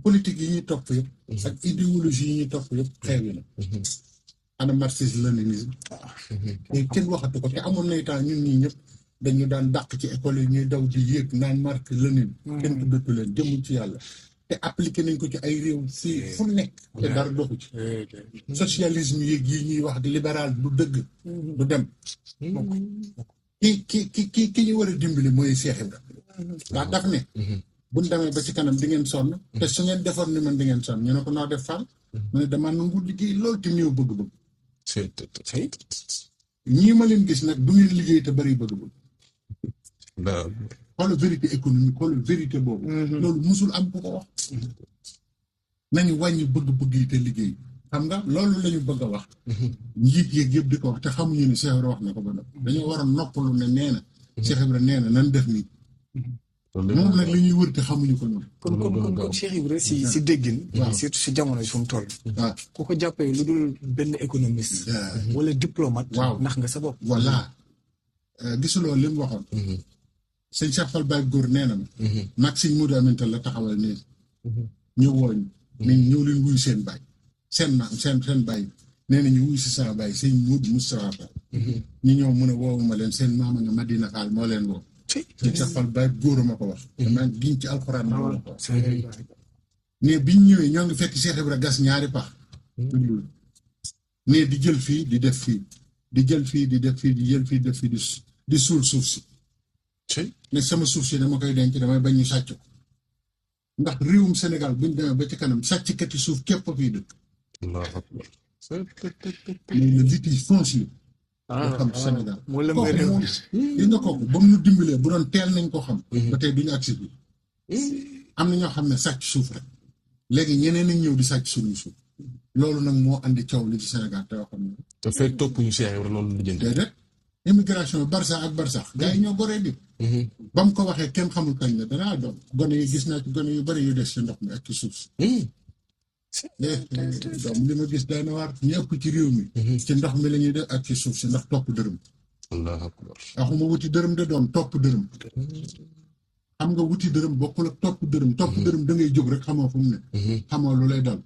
politique yi ñuy topp yëpp. ak idéologie yi ñuy topp yëpp xeewi na. ana marxisme léninisme. te kenn waxatu ko te amoon na temps ñun ñii ñëpp dañu daan dàq ci école yi ñuy daw di yéeg naan Marx Lénine. kenn tuddatu leen jëmul ci yàlla. te appliqué nañ ko ci ay réew fii fu nekk. te dara doxu ci. socialisme yéeg yi ñuy wax di libéral du dëgg. du dem. ki ñu war a dimbali mooy Cheikh Ibrahima. ndax daf ne. buñ demee ba ci kanam di ngeen sonn. te su ngeen defoon ni man di ngeen sonn ñu ne ko noo def faal. mu ne damaa nangu liggéey lool te néew bëgg-bëgg. ñii ma leen gis nag du ngeen liggéey te bari bëgg-bëgg. xoolal vérité économique xoolal vérité boobu. loolu musul am ku ko wax. nañu wàññi bëgg-bëgg yi te liggéey. xam nga loolu la ñu bëgg a wax. njiit yeeg yëpp di ko wax te xamuñu ni Cheikh Ibra wax na ko ba noppi. dañoo war a noppalu ne nee na. Cheikh Ibra nee na nan def nii. moom nag li ñuy wër te xamuñu ko noonu. kon Cheikh Ibra si déggin. waaw surtout si jamono fu mu toll. waaw ku ko jàppee lu dul benn économiste. wala diplomate. waaw ndax nga sa bopp. voilà gisuloo li mu waxoon. sëñ Cheikh Fall Baye góor nee na ma. maag sëñ Modou Aminta la taxawal nii. ñu wooñ ne ñëw leen wuyu seen baay. seen maam seen baay nee na ñu wuyu si sama baay sëñ Modou Moustapha Fall. ñu ñëw mu ne woowuma leen seen maama nga Madina Fall moo leen woo. sëñ Cheikh Fall Baye góor ma ko wax. damaa giñ ci alxuraan ma la ko wax. mais biñ ñëwee ñoo ngi fekk Cheikh Ibra gas ñaari pax. mais di jël fii di def fii di jël fii di def fii di jël fii def fii di suul suuf si. ne sama suuf si dama koy denc damay bañ ñu sàcc ko ndax réewum Sénégal buñ demee ba ci kanam sàcckati suuf képp a fiy dëkk. mais le litige foncier. nga xam Sénégal. moo la mbay réew li nga kooku ba mu ñu dimbalee bu doon teel nañ ko xam. ba tey duñu agsi bi am na ñoo xam ne sàcc suuf rek léegi ñeneen nañ ñëw di sàcc suñuy suuf loolu nag moo andi coow li ci Sénégal te waxoon na. te fekk topp ñu Cheikh Ibra loolu lu jënd. déedéet immigration Barça ak Barsax gars yi ñoo goree di. ba mu ko waxee kenn xamul kañ la danaa doom gone yi gis naa ci gone yu bari yu des ci ndox mi ak ci suuf si. doom li ma gis daana waar ñu ëpp ci réew mi. ci ndox mi la ñuy def ak ci suuf si ndax topp dërëm. allahu akbar. waxuma wuti dërëm de doom topp dërëm. xam nga wuti dërëm bokkul ak topp dërëm. topp dërëm da ngay jóg rek xamoo fu mu ne. xamoo lu lay dal.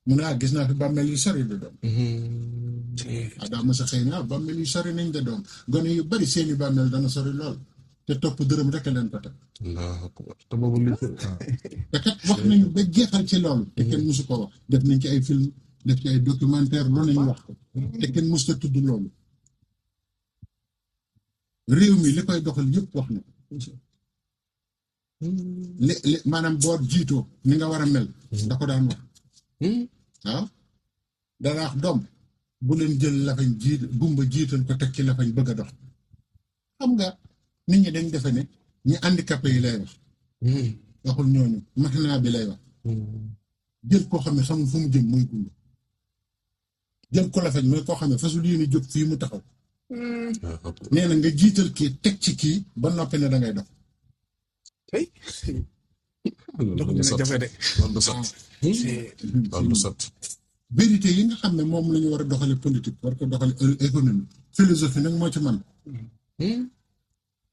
mu ne gis naa fi bàmmeel yu sori de doom. daa ma sa xëy na bàmmeel yu sori nañ de doom gone yu bari seeni bàmmeel dana sori lool te topp dërëm rek a leen ko teg. allahu akbar te boobu li te kat wax nañu ba jeexal ci loolu. te kenn musu ko wax def nañ ci ay film def ci ay documentaire loolu nañu wax ko. te kenn mus ta tudd loolu. réew mi li koy doxal yëpp wax na ko. li maanaam boo jiitoo ni nga war a mel. da ko daan wax. waaw dana wax doom bu leen jël lafañ jiit gumba jiital ko teg ci lafañ bëgg a dox xam nga nit ñi dañ defe ne ñi handicapé yi lay wax waxul ñooñu maintenant bi lay wax jël koo xam ne xamul fu mu jëm mooy gumba jël ko lafañ mooy koo xam ne fasul yéene jóg fii mu taxaw nee na nga jiital kii teg ci kii ba noppi ne da ngay dox dox dina jafe de. loolu du sotti. loolu du sotti. vérité yi nga xam ne moom la ñu war a doxale politique war ko doxale économie philosophie nag moo ci man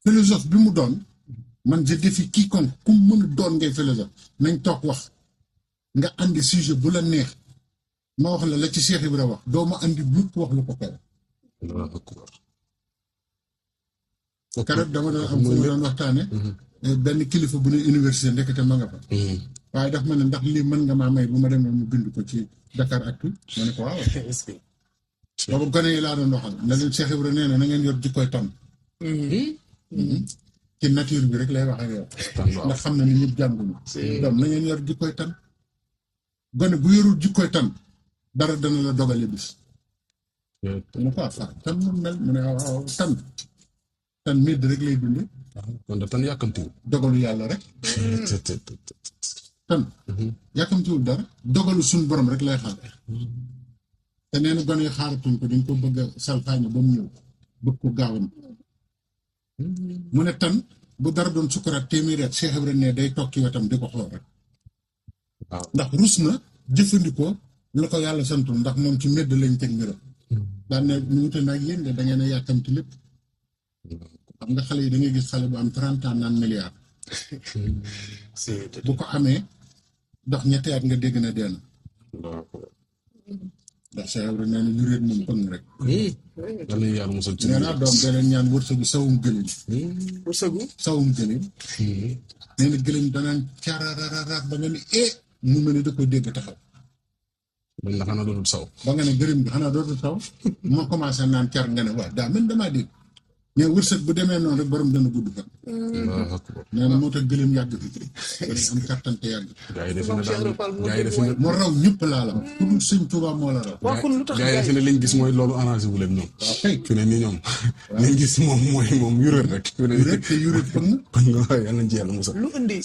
philosophe bi mu doon man je défie quiconque ku mën a doon ngay philosophe nañ toog wax nga andi sujet bu la neex ma wax la ci Cheikh Ibra wax doo ma andi lépp wax lu ko kaw keroog dama doon am fu ma doon waxtaane benn kilifa bu ne université ndekete ma nga fa waaye daf ma ne ndax lii mën nga maa may bu ma demee mu bind ko ci Dakar Actu ma ne ko waaw boobu gone yi laa doon waxal na leen Cheikh Ibra nee na na ngeen yor jikkoy ton ci nature bi rek lay wax ak yow ndax xam na ni ñëpp jànguñu doom na ngeen yor jikkoy tan gone bu yorul jikkoy tan dara dana la dogale bis mu ne ko fa tan mu mel mu ne waaw tan medd rek lay dunde kon da tan yàkkamtiwu dogalu yàlla rek tan yàkkamtiwul dara dogalu suñu borom rek lay xaar te nee na gone yi xaaratuñ ko dañ ko bëgg a salfaañe ba mu ñëw bëgg ko gaawan mu ne tan bu dara doon sukkuraat téeméeri at Cheikh Ibrahima ne day toog ci wetam di ko xool rek waaw ndax rus na jëfandikoo lu ko yàlla santul ndax moom ci mbedd lañ teg mbiram daan ne nu wute nag yéen de da ngeen a yàkkamti lépp xam nga xale yi da ngay gis xale bu am 30 ans naan milliard bu ko amee dox ñetti at nga dégg na dee na ndax Cheikh Ibrahima nee na ñu réet moom pëng rek yal nañu yàlla musal ci nee naa doom da leen ñaan wërsëgu sawum gëléem wërsëgu sawum gëléem nee na gëléem danaan carararaat ba nga ne mu mel ni da koy dégg taxaw bañ la xanaa dootul saw ba nga ne gërëm bi xanaa dootul saw moo commencé naan car nga ne waaw daa mel damaa dégg mais wërsëg bu demee noonu rek borom dana gudd fan nee na moo tax gëléem yàgg fi day am kattan te yàgg gaa yi defe ne daal gaa yi defe ne moo raw ñëpp laa la ku dul sëñ Tuubaa moo la raw waaw kon lu tax gaa yi defe ne liñ gis mooy loolu arrangé wu leen ñoom waaw kay fi ne nii ñoom liñ gis moom yuréet rek fi ne yu rek te yu rek pëng kon nga waaye yal nañ ci yàlla musal lu indi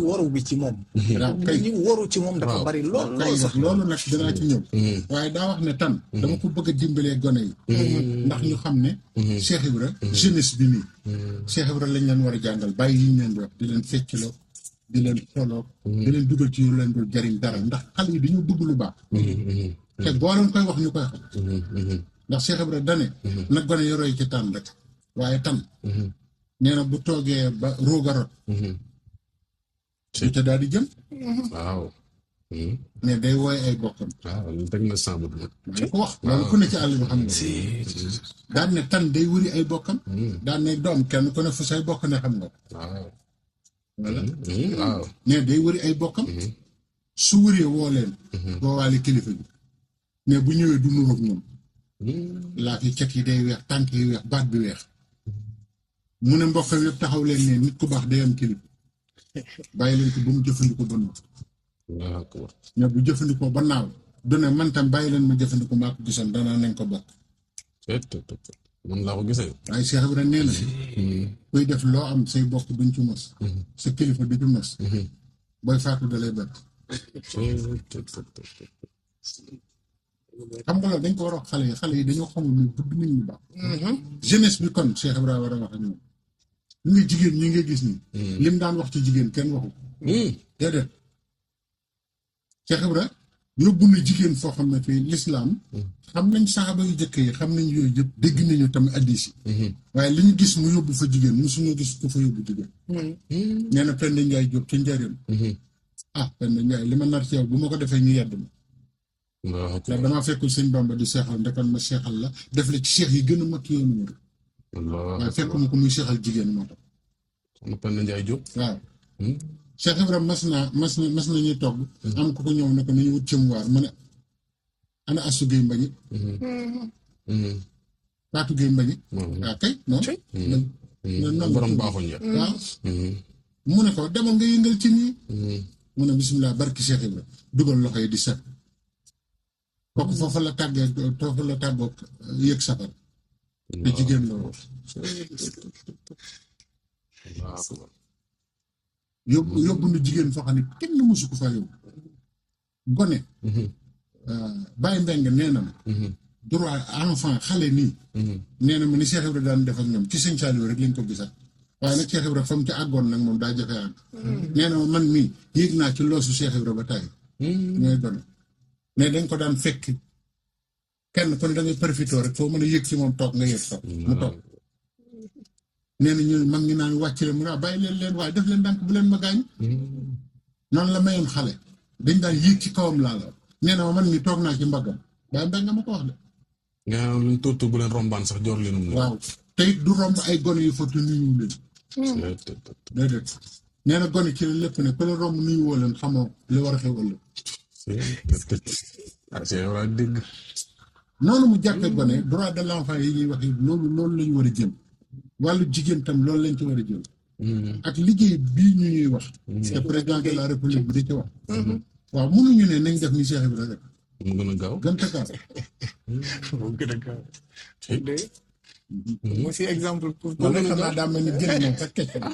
waru bi ci moom waaw kay ñi waru ci moom dafa bari lool kay lool sax loolu nag dinaa ci ñëw waaye daa wax ne tan dama ko bëgg a dimbalee gone yi ndax ñu xam ne Cheikh Ibra jeunesse bi nii Cheikh Ibra lañ leen war a jàngal bàyyi yi ñu leen di wax di leen feccloo di leen xoloo di leen dugal ci yu leen dul jariñ dara ndax xale yi dañoo bëgg lu baax te boo leen koy wax ñu koy xam ndax Cheikh Ibra dane nag gone yi roy ci tànn rek waaye tan nee na bu toogee ba ruugarot te daal di jëm waaw mais day wooy ay bokkam waaw lu teg na sambut nag maa ngi ko wax loolu ku ne ci àll bi xam nga daan ne tan day wëri ay bokkam daan ne doom kenn ku ne fu say bokk ne xam nga ko waaw voilà waaw ne day wëri ay bokkam su wëree woo leen woowaale kilifa bi mais bu ñëwee du nuroog ñoom laa fi cet yi day weex tànk yi weex baat bi weex mu ne mbokkam yëpp taxaw leen ne nit ku baax day am kilifa bàyyi leen ko ba mu jëfandikoo ba noppi d'accord mais bu jëfandikoo ba naaw du ne man tam bàyyi leen ma jëfandikoo maa ko gisoon danaa nañ ko bokk man laa ko gisee waaye Cheikh Ibrahima nee na kuy def loo am say bokk duñ ci mos sa kilifa du ci mos booy faatu da lay bett xam nga loolu dañ ko war a wax xale yi dañoo xamul ne bëgg nit ñu baax jeunesse bi kon Cheikh Ibrahima war a wax ak ñoom ñu ngi jigéen ñi ngay gis nii lim daan wax ci jigéen kenn waxu déedéet Cheikh Ibrahima yóbbu na jigéen foo xam ne fii lislaam xam nañ saxaaba yu jëkk yi xam nañ yooyu yëpp dégg nañu tamit addis yi waaye li ñu gis mu yóbbu fa jigéen mosuñoo gis ku fa yóbbu jigéen nee na Penda Njaay Jóob ci njëriñ Penda Njaay li ma nar ci yow bu ma ko defee ñu yedd ma ndax damaa fekkul sëñ Bamba di seexal ndekon ma seexal la def la ci seex yi gën a mag yoonu mu waaye fekkuma ko muy seexal jigéen moo tax soxna Penda Njaay Jóob waaw Cheikh Ibrahima mas nañuy togg am ko ñëw ne ko nañu wut cëm waar mu ne ana Astu Géey Mbañi Faatu Géey Mbañi waaw kay noonu borom baaxuñ ya waaw mu ne ko demal nga yëngal ci nii mu ne bisimilah barki Cheikh Ibrahima dugal loxo yi di set kooku foofu la tàggoog yëg safar te jigéen la woon yóbbu na jigéen foo xam ne kenn mësu ko fa yóbbu gone bàyyi mbeng nee na ma droit enfant xale nii nee na ma ni Cheikh Ibrahima daan def ak ñoom ci sëñ Saliou rek lañ ko gisat waaye nag Cheikh Ibrahima fa mu ci àggoon nag moom daa jafe àgg nee na ma man mii yéeg naa ci loosu Cheikh Ibrahima ba tàyyi ñooy gone mais dañ ko daan fekk kenn kon da ngay profité rek foo mën a yëg ci moom toog nga yëg toog mu toog nee na ñu mag ñi naan wàcc leen mu ne bàyyi leen waaye def leen ndànk bu leen ma gaañ noonu la mayoon xale dañ daan yéeg ci kawam laa la nee na ma man mi toog naa ci mbaggam waaye mbéy nga ma ko wax de nga luñ tuuti bu leen rombaan sax joor leen waaw te it du romb ay gone yu fotu nuyu leen déedéet nee na gone ci la lépp ne ku la romb nuyu woo leen xamoo li war a xew ëllëg dégg noonu mu jàppe gone droit de l'enfant yi ñuy wax yi loolu lañu war a jëm wàllu jigéen tam loolu lañ ci war a jël ak liggéey bii ñu ñuy wax te président de la république bi di ci wax waaw mënuñu ne nañ def ni Cheikh Ibrahima rek mu gën a gaaw gën a gaaw moo gën a gaaw moo si exemple pour man de xam naa daa mel ni génn moom sax kecc na.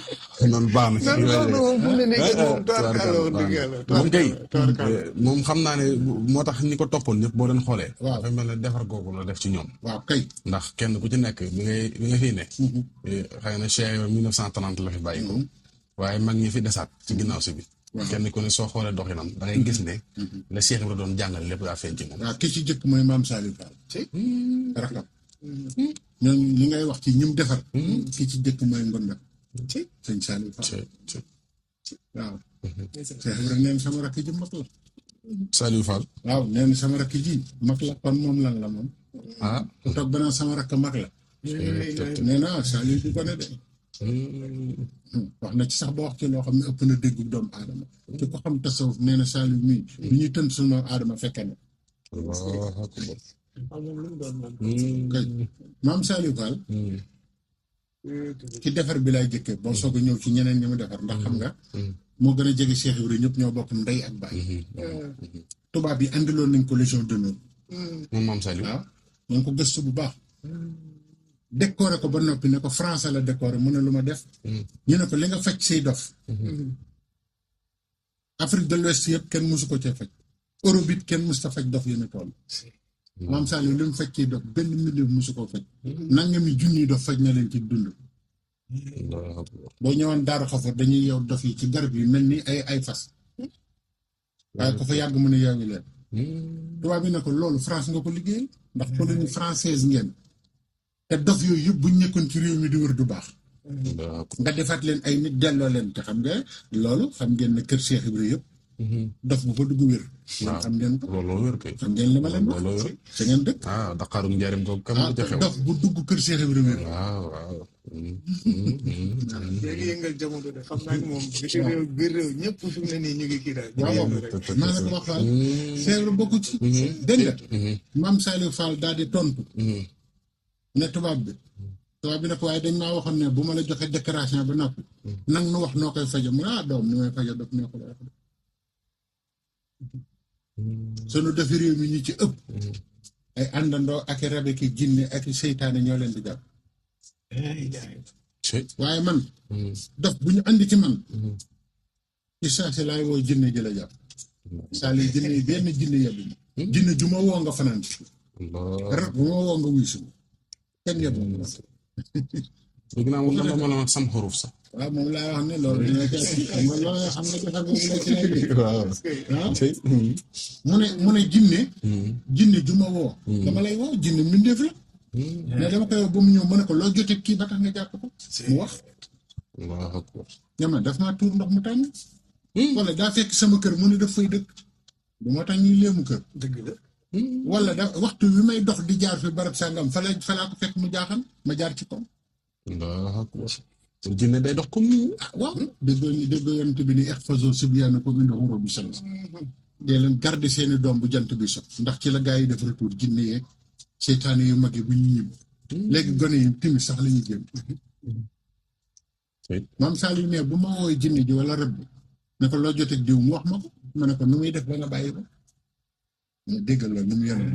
noonu baax na ci non bu ne nekk moom tubaarkàlla wax dëgg yàlla moom kay tubaarkàlla moom xam naa ne moo tax ñi ko toppoon ñëpp boo leen xoolee waaw dafa mel ne defar googu la def ci ñoom waaw kay. ndax kenn ku ci nekk bi nga fiy ne xëy na Cheikh 1930 la fi bàyyi ko waaye mag ñi fi desaat ci ginnaaw si bi kenn ku ne soo xoolee doxinam da ngay gis ne la Cheikh Ibra doon jàngale lépp daa feeñ ci moom waaw ki ci jëkk mooy maam Saliou Fall. rakam. ñooñu li ngay wax ci ñim defar. ki ci jëkk mooy Ngonda. sëñ Saliou Fall. waaw. Cheikh Ibra nee na sama rakk ji mag la. Saliou Fall waaw nee na sama rakk ji mag la kon moom lan la moom. ku toog ba naan sama rakk mag la. nee na Saliou du ko ne de. wax na ci sax ba wax ci loo xam ne ëpp na déggu doomu aadama. te ko xam tasawuf nee na Saliou mii. bi ñuy tënk sunu aadama fekke na. kay maam Saliou Fall. ci defar bi laay jëkkee boo soog a ñëw ci ñeneen ñi mu defar ndax xam nga. moo gën a jege Cheikh Ibra ñëpp ñoo bokk ndey ak baay. tubaab yi andiloon nañ ko légion d'honneur. moom maam Saliou waaw nañ ko gëstu bu baax. décoré ko ba noppi ne ko français la décoré mu ne lu ma def. ñu ne ko li nga faj say dof. Afrique de l'Ouest yëpp kenn mësu ko cee faj. Europe it kenn mës ta faj dof yu ne toll. maam Saliou li mu faj ciy dof benn mbindeef mësu koo faj. nangami junni dof faj na leen ci dund. boo ñëwoon Daaru Xafoor dañuy yow dof yi ci garab yi mel ni ay fas. waaye ko fa yàgg mu ne yeewi leen. tubaab bi ne ko loolu France nga ko liggéeyal ndax colonie française ngeen. te dof yooyu yëpp buñ nekkoon ci réew mi di wër du baax. nga defaat leen ay nit delloo leen te xam nga loolu xam ngeen ne kër Cheikh Ibra yëpp. dof bu fa dugg wér. waaw xam ngeen ko looloo wér kay xam ngeen li ma leen wax. sa ngeen dëkk. Daqaaru njaarim ko kam ko joxew dof bu dugg kër Cheikh Ibra wér. waaw léegi yëngal jamono de xam naa ne moom biir réew ñëpp fi mu ne nii ñu ngi kii daal waaw maa la ko wax Fall. Cheikh Ibra bokku ci. dégg nga. maam Saliou Fall daal di tontu. ne tubaab bi ne ko waaye dañ maa waxoon ne bu ma la joxe déclaration ba noppi nang nu wax noo koy faje mu ne doom ni may faje daf ne ko la wax sunu defi réew mi ñu ci ëpp ay àndandoo ak i rabe ki jinne ak i seytaane ñoo leen di jàpp waaye man dof bu ñu andi ci man ci saasi laay woo jinne ji la jàpp saa li jinne yi benn jinne yebbi ma jinne ju ma woo nga fanaan ci rab bu ma woo nga wuy si kenn yebbu léegi naa moom dama la sam xuruf sax waaw moom laa wax ne loolu dina ci xam nga loolu xam nga defar boobu la ci nekk waaw mu ne jinne ju ma woo dama lay woo jinne mbindeef la mais dama koy woo ba mu ñëw mu ne ko loo jotee kii ba tax nga jàpp ko mu wax ñama daf maa tuur ndox mu tàng wala daa fekk sama kër mu ne daf fay dëkk du moo tax ñuy léemu kër dëgg la wala da waxtu wi may dox di jaar fi barab sàngam fa laa ko fekk mu jaaxal ma jaar ci kaw jinne day dox comme nii waaw déggoo yonent bi ni ihfazu sibyaanakum inda ghurubi shams dee leen garder seeni doom bu jant bi so ndax ci la gaa yi def retour jinne yeeg seytaane yu mag yi bu ñu ñib léegi gone yi timis sax la ñuy jëm maam Saliou ne bu ma wooy jinne ji wala rab bi ne ko loo jotee diw mu wax ma ko ma ne ko nu muy def ba nga bàyyi ko mu déggal la nu mu yore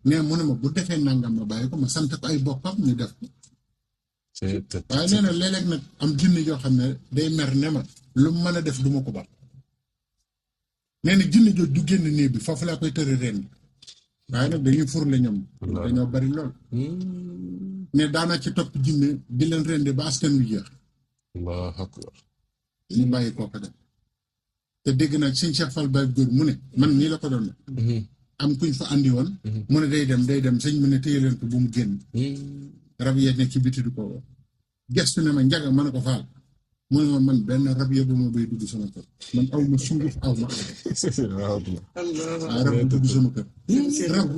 mais mu ne ma bu defee nangam ma bàyyi ko ma sant ko ay bokkam ñu def ko waaye nee na léeg-léeg nag am jinne yoo xam ne day mer ne ma lu mu mën a def du ma ko baax nee na jinne jooju du génn néeg bi foofu laa koy tëre ren bi waaye nag dañuy furle ñoom dañoo bari lool ne daana ci topp jinne di leen rende ba askan wi jeex ñu bàyyi kooka def te dégg naa sëñ Cheikh Fall Baye góor mu ne man nii la ko doon am kuñ fa andi woon mu ne day dem sëñ mu ne téye leen ko bu mu génn rab yee nekk ci biti du ko woo gestu ne ma njaga ma ne ko faal mu ne ma man benn rab yee bu ma bay dugg sama kër man aw ma sunguf aw ma waaw rab bu dugg sama kër rab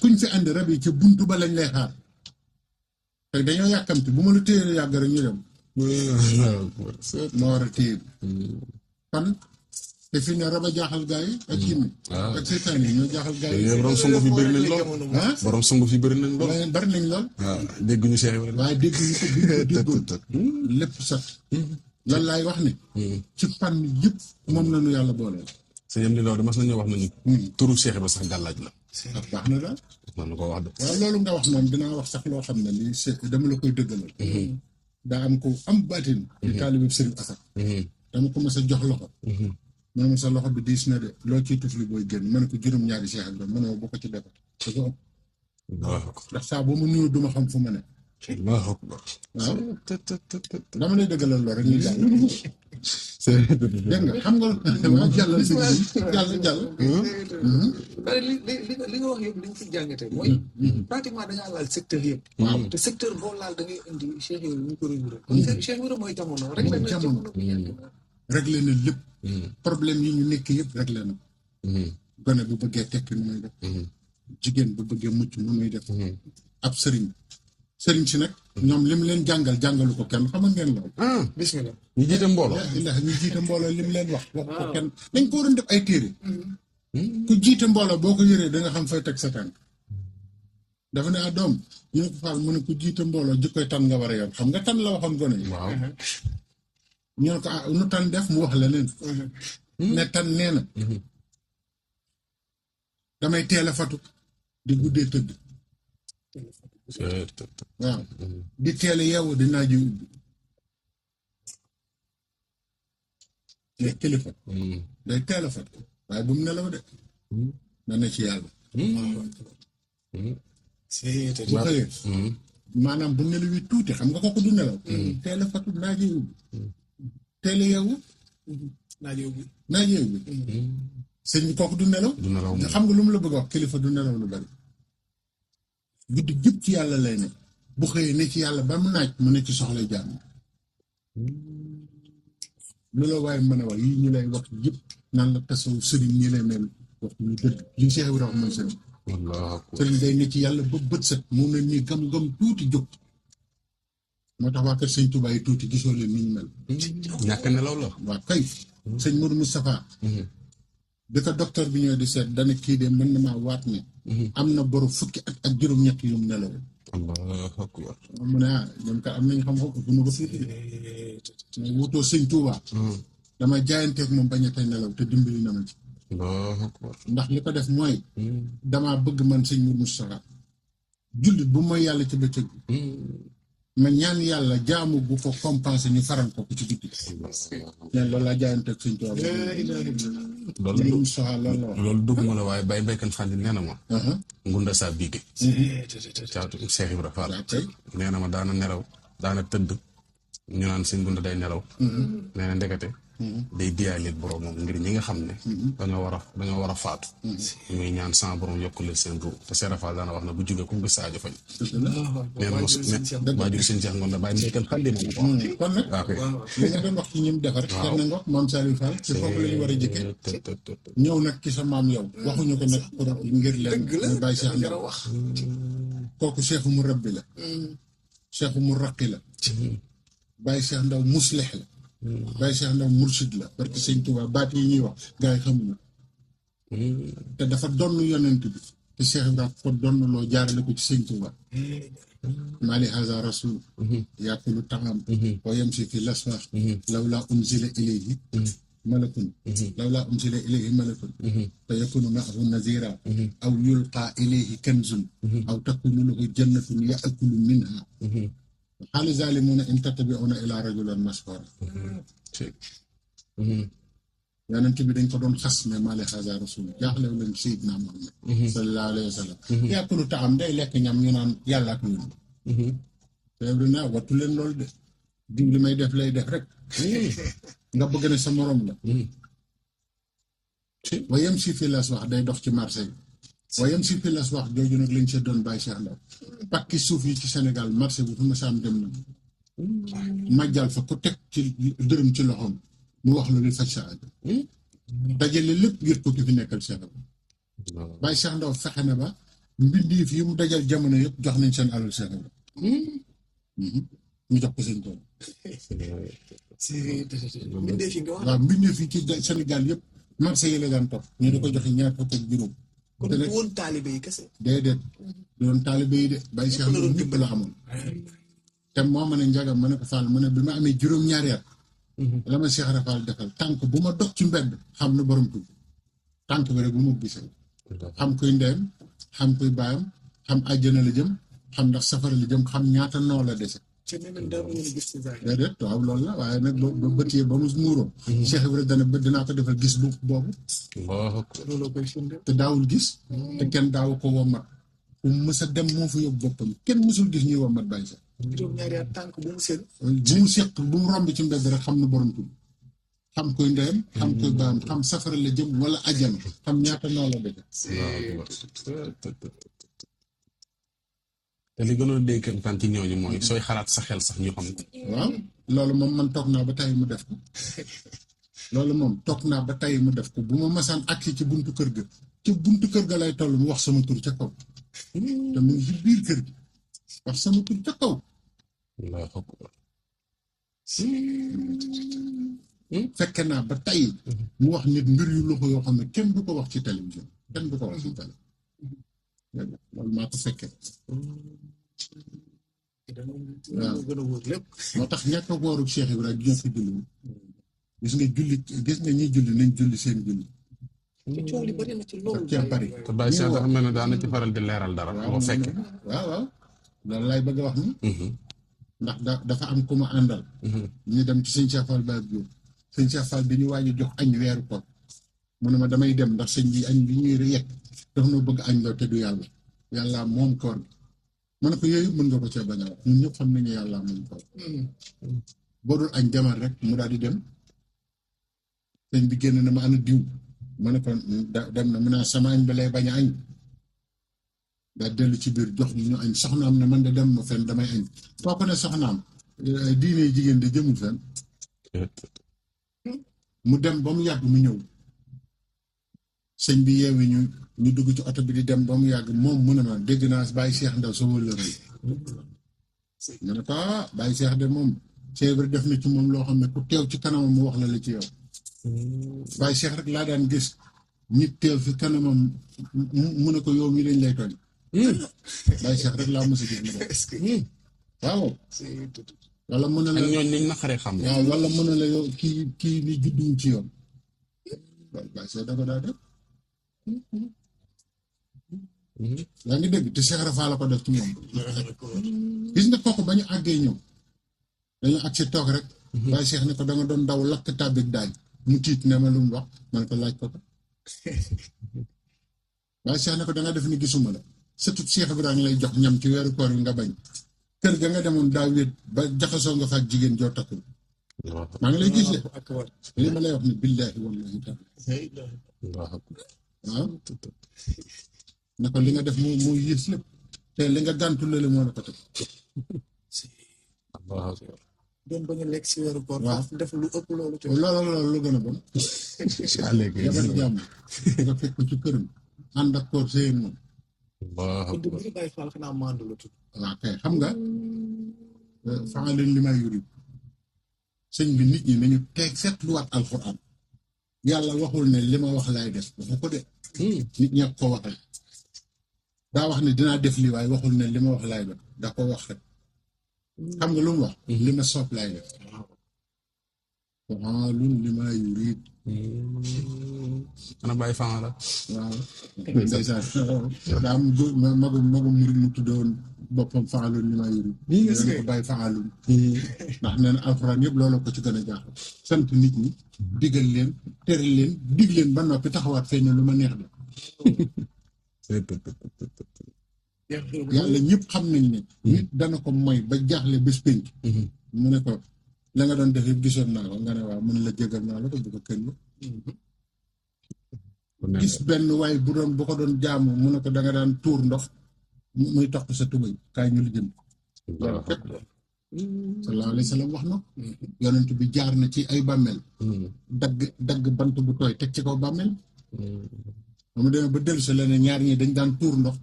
kuñ fi andi rab yi ca buntu ba lañ lay xaar te dañoo yàkkamti bu ma la téye yàgg rek ñu dem moo war a téye kon te fi ne rab a jaaxal gaa yi ak jinne ak seytaan yi ñoo jaaxal gaa yi borom sunguf yi bëri nañ lool borom sunguf yi bëri nañ lool bari nañ lool waaw dégguñu Cheikh waaye dégguñu ko déggoo lépp sax loolu laay wax ne ci fànn yëpp moom la ñu yàlla booleel sa yem ni loolu mas nañoo wax nañu turu Cheikh ba sax gàllaaj la baax na daal man na ko wax de. waaw loolu nga wax noonu dinaa wax sax loo xam ne lii dama la koy dëggalal. daa am ko am baatin. di taalibe Serigne Assane. dama ko mës a jox loxo. man ma sa loxo bi diis na de loo ciy tufli booy génn ma ne ko juróom-ñaari Cheikh Ibrahima ma ne ma boo ko ci defat dafa ëpp. ndax saa boo ma nuyoo duma xam fu ma ne. waaw dama lay dëggalal loolu rek ñu jàll. dégg nga xam nga waa jàllal si jàll. li nga wax yëpp li ñu fi jàngatee mooy. pratiquement dañaa laal secteur yëpp. waaw te secteur boo laal da ngay indi Cheikh yooyu ñu ko réglé. kon Cheikh Ibrahima mooy jamono rek la jamono. réglé na lépp. problème yi ñu nekk yëpp réglé na. gone bu bëggee tekki nu muy def. jigéen bu bëggee mucc nu muy def. ab sëriñ si nag ñoom lim leen jàngalu ko kenn xam ngeen loolu. bismillah. ñu jiite mbooloo. ndax ñu jiite mbooloo lim leen wax ko kenn dañ ko waroon def ay téere. ku jiite mbooloo boo ko yëree da nga xam fay teg sa tànk. dafa ne doom ñu ne ko faal mu ne ku jiite mbooloo jikkoy tan nga war a yor xam nga tan la waxoon gone yi. waaw. ñu ne ko nu tan def mu wax leneen. ne tan nee na. damay teel a fatu di guddee tëdd. waaw di teel a yeewu di naaj yu ubbi. mais kilifa. day teel a fatu waaye bu mu nelaw de. na ne ci yàlla. bu xëyee. maanaam bu nelaw yi tuuti xam nga kooku du nelaw. teel a fatu naaj yu ubbi. teel a yeewu. naaj yu ubbi. sëñ bi kooku du nelaw. du nelaw xam nga lu mu la bëgg a wax kilifa du nelaw lu bari. guddi jëpp ci yàlla lay ne bu xëyee ne ci yàlla ba mu naaj mu ne ci soxlay jàmm. lu la waaye mën a wax yii ñu lay wax yëpp naan la tasaw sëriñ ñi lay mel wax ñu dëgg li Cheikh Ibrahima mooy sëriñ. sëriñ day ne ci yàlla ba bët set moom la ñuy gam-gam tuuti jóg. moo tax waa kër sëñ Touba yi tuuti gisoo leen ni ñu mel. ñàkk nelaw la. waaw kay. sëñ Modou Moustapha. bi ko docteur bi ñëwee di seet dana kii de mën na maa waat ne. am na boru fukki ak juróom-ñett yu mu nelaw. allahu akbar. mu ne ñoom kat am nañu xam-xam ëpp na ko fii. mais wutoo sëñ Touba. dama jaayanteeg moom bañ a tey nelaw te dimbali na ma ci. allahu akbar. ndax li ko def mooy. damaa bëgg man sëñ Mourou Moustapha. jullit bu mooy yàlla ci bëccëg bi. ma ñaan yàlla jaamu bu ko compensé ñu faral ko ci guddi. mais loolu laa jaayanteeg sëñ Touba. loolu dugg ma la waaye bay baykan fànni nee na ma. ngunda saa biige. caatu Cheikh Ibra Fall. nee na ma daana nelaw daana tëdd ñu naan seen ngunda day nelaw. nee na ndekete. day diyaale boromam ngir ñi nga xam ne. dañoo war a faatu. muy ñaan sans borom yokk leen seen ru te Cheikh Fall daana wax na bu jógee ku ngi saajo fañ. nee na ma waajur seen Cheikh ngunda bàyyi baykan fànni ma ko. kon nag li nga doon wax ci ñim defar. waaw kenn nga maam Saliou Fall ci foofu la ñu war a jëkkee. ñëw nag ci sa maam yow. waxuñu ko nag pour ngir leen. ñu bàyyi Cheikh Ndaw wax. kooku Cheikh mu rabbi la. Cheikh mu raqi la. bàyyi Cheikh Ndaw muslix la. bàyyi Cheikh Ndaw mursid la parce que sëñ Tuubaa baat yi ñuy wax gars yi xamuñu. te dafa donn yonent bi. te Cheikh Ibrahima ko donn loo jaarale ko ci sëñ Tuubaa. maali haza rasul yaakulu taam wa yamshi fi laswaax lawlaa unzila ilayhi malakun lawlaa unzila ilayhi malakun fa yakunu ma'ahu nazira aw yulqaa ilayhi kanzun aw takunu lahu jannatun yaakulu minha xaali zaalimuuna in tattabi'uuna ilaa rajulan mashuura. yonent bi dañ ko doon xas ne maali haza rasul jaaxlew leen Seydina Muhammad sallallahu alayhi wa sallam yaakulu taam day lekk ñam ñu naan yàlla ak ñun. feebar naa wattu leen loolu de diw li may def lay def rek. nga bëgg ne sa morom la. wayam si fi las wax day dox ci marché yi. wayam si fi las wax jooju nag lañ sa doon bàyyi Cheikh Ndaw pakki suuf yi ci Sénégal marché bu fu ma saam dem na. majjal fa ku teg ci dërëm ci loxoom mu wax lu li faj sa aajo. dajale lépp ngir ko ki fi nekkal Cheikh Ndaw. bàyyi Cheikh Ndaw fexe na ba mbindeef yi mu dajal jamono yëpp jox nañ seen alal Cheikh Ndaw. ñu jox ko seen tool. waaw mbindeef yi ci Sénégal yëpp marché yi la daan topp ñu di ko joxe ñaar fukk ak juróom. kon du woon taalibe yi kese. déedéet doon taalibe yi de bàyyi Cheikh Ndaw ñëpp la xamoon. te moo ma ne njagam ma ne ko Fall ma ne bi ma amee juróom-ñaari at. la ma Cheikh Rafal defal tànk bu ma dox ci mbedd xam na borom tudd tànk bi rek bu ma gisee. xam kuy ndeyam xam kuy baayam xam àjjana la jëm xam ndax safara la jëm xam ñaata noo la dese. ci neneen dara ngeen gis ci zaay. déedéet waaw loolu la waaye nag ba bëtee ba mu muuroo. Cheikh Ibrahima dana ba dinaa ko defal gis bu boobu. looloo koy firnde. te daawul gis. te kenn daawu ko wommat. fu mu mës a dem moo fa yóbbu boppam kenn mësul gis ñuy wommat bàyyi sax. juróom-ñaari at tànk bu mu seen. bu mu seq bu mu romb ci mbedd rek xam na borom tudd. xam koy ndeyam. xam koy baam xam safara la jëm wala àjjana. xam ñaata noo la dese. te li gënoon a dégg tan ci ñooñu mooy sooy xalaat sa xel sax ñu xam ne. waaw loolu moom man toog naa ba tey mu def ko. loolu moom toog naa ba tey mu def ko bu ma masaan agsi ci buntu kër ga. ci buntu kër ga lay toll mu wax sama tur ca kaw. te mu ngi ci biir kër gi. wax sama tur ca kaw. fekke naa ba tey mu wax nit mbir yu loxo yoo xam ne kenn du ko wax ci télévision kenn du ko wax ci télé. loolu maa ko fekkee. waaw gën a wóor lépp. moo tax ñàkk a wóoru Cheikh Ibrahima ñoo ko julli. gis nga julli gis nga ñuy julli nañ julli seen julli. te coow li bari na ci loolu. cee bari. te Baye Cheikh dafa mel ne daana ci faral di leeral dara. boo fekkee waaw loolu laay bëgg a wax ni. ndax dafa am ku ma àndal. ñu dem ci sëñ Cheikh Fall Baye Diop. sëñ Cheikh Fall bi ñu waaj a jox añ weeru ko. mu ne ma damay dem ndax sëñ bi añ bi ñuy yekk daf noo bëgg añ loo te du yàlla. yàlla moom koor gi. ma ne ko yooyu mën nga ko cee bañ a wax ñun ñëpp xam nañu yàlla moom koor. boo dul añ demal rek mu daal di dem. sëñ bi génn na ma ana diw. ma ne ko dem na mu ne sama añ ba lay bañ a añ. daa dellu ci biir jox ñu añ soxnaam ne man de dem ma fenn damay añ. kooku ne soxnaam diine jigéen de jëmul fenn. mu dem ba mu yàgg mu ñëw. sëñ bi yeewi ñu dugg ci oto bi di dem ba mu yàgg moom mu ne ma dégg naa Baye Cheikh Ndaw sa wëllëre ma ne ko Baye Cheikh de moom Cheikh def na ci moom loo xam ne ku teew ci kanamam mu wax la ci yow. Baye Cheikh rek laa daan gis nit teew fi kanamam mu ne ko yow mi lañ lay tooñ. Baye Cheikh rek laa mos a gis mu doon. waaw. wala mën na la ñooñu niñ naqaree xam. waaw wala mën na la yow kii ni judduwul ci yoon. Baye Cheikh da ko daa def. yaa ngi dégg te Cheikh Rafa la ko def ci moom. gis nga kooku ba ñu àggee ñëw dañu àgg si toog rek. Baye Cheikh ne ko da nga doon daw lakk tàbbik daaj mu tiit ne ma lu mu wax man ko laaj ko. Baye Cheikh ne ko da nga def ni gisuma la surtout Cheikh Ibrahima lay jox ñam ci weeru koor yi nga bañ kër ga nga demoon daa wéet ba jaxasoo nga fa ak jigéen joo takkul. maa ngi lay gis de li ma lay wax ni billaahi wallaahi taala. waaw ne ko li nga def moo yées lépp te li nga gàntu lële moo la ko teg. doon bañ a lekk si weeru koor. waaw def lu ëpp loolu. loolu lu gën a bon. jabar jàmm nga fekk ko ci këram ànd ak koor sëyeen moom. kon de bu ñu bàyyi faal xanaa mandu la tudd. waaw kay xam nga faa leen li may yuri sëñ bi nit ñi nañu teg seetluwaat alxuraan yàlla waxul ne li ma wax laay def waxu ko de. nit ña ko waxee daa wax ne dinaa def lii waaye waxul ne li ma wax laay def da ko wax rek xam nga lu mu wax. li ma soob laay def. faa lun li may yuri. ana Baye Fan la. waaw. ndeysaan daa am magum murid mu tuddoon boppam faalun li may yuri. ñu ko bàyyi faalun. ndax nee na alxuraan yëpp loolu ko ci gën a jaaxal. sant nit ñi. digal leen tere leen dig leen ba noppi taxawaat fay ne lu ma neex de. yàlla ñëpp xam nañ ne. nit dana ko moy ba jaaxle bés pénc. mu ne ko la nga doon def yëpp gisoon naa ko nga ne waaw mun la jégal naa la ko bu ko kenn. gis benn waay bu ko doon jaamu mu ne ko da nga daan tuur ndox muy toq sa tubay kaay ñu lijjën ko. loolu képp sallallahu alayhi wa sallam wax na. yonent bi jaar na ci ay bàmmeel. dagg bant bu tooy teg ci kaw bàmmeel. mu demee ba dellu si leneen ñaar ñi dañ daan tuur ndox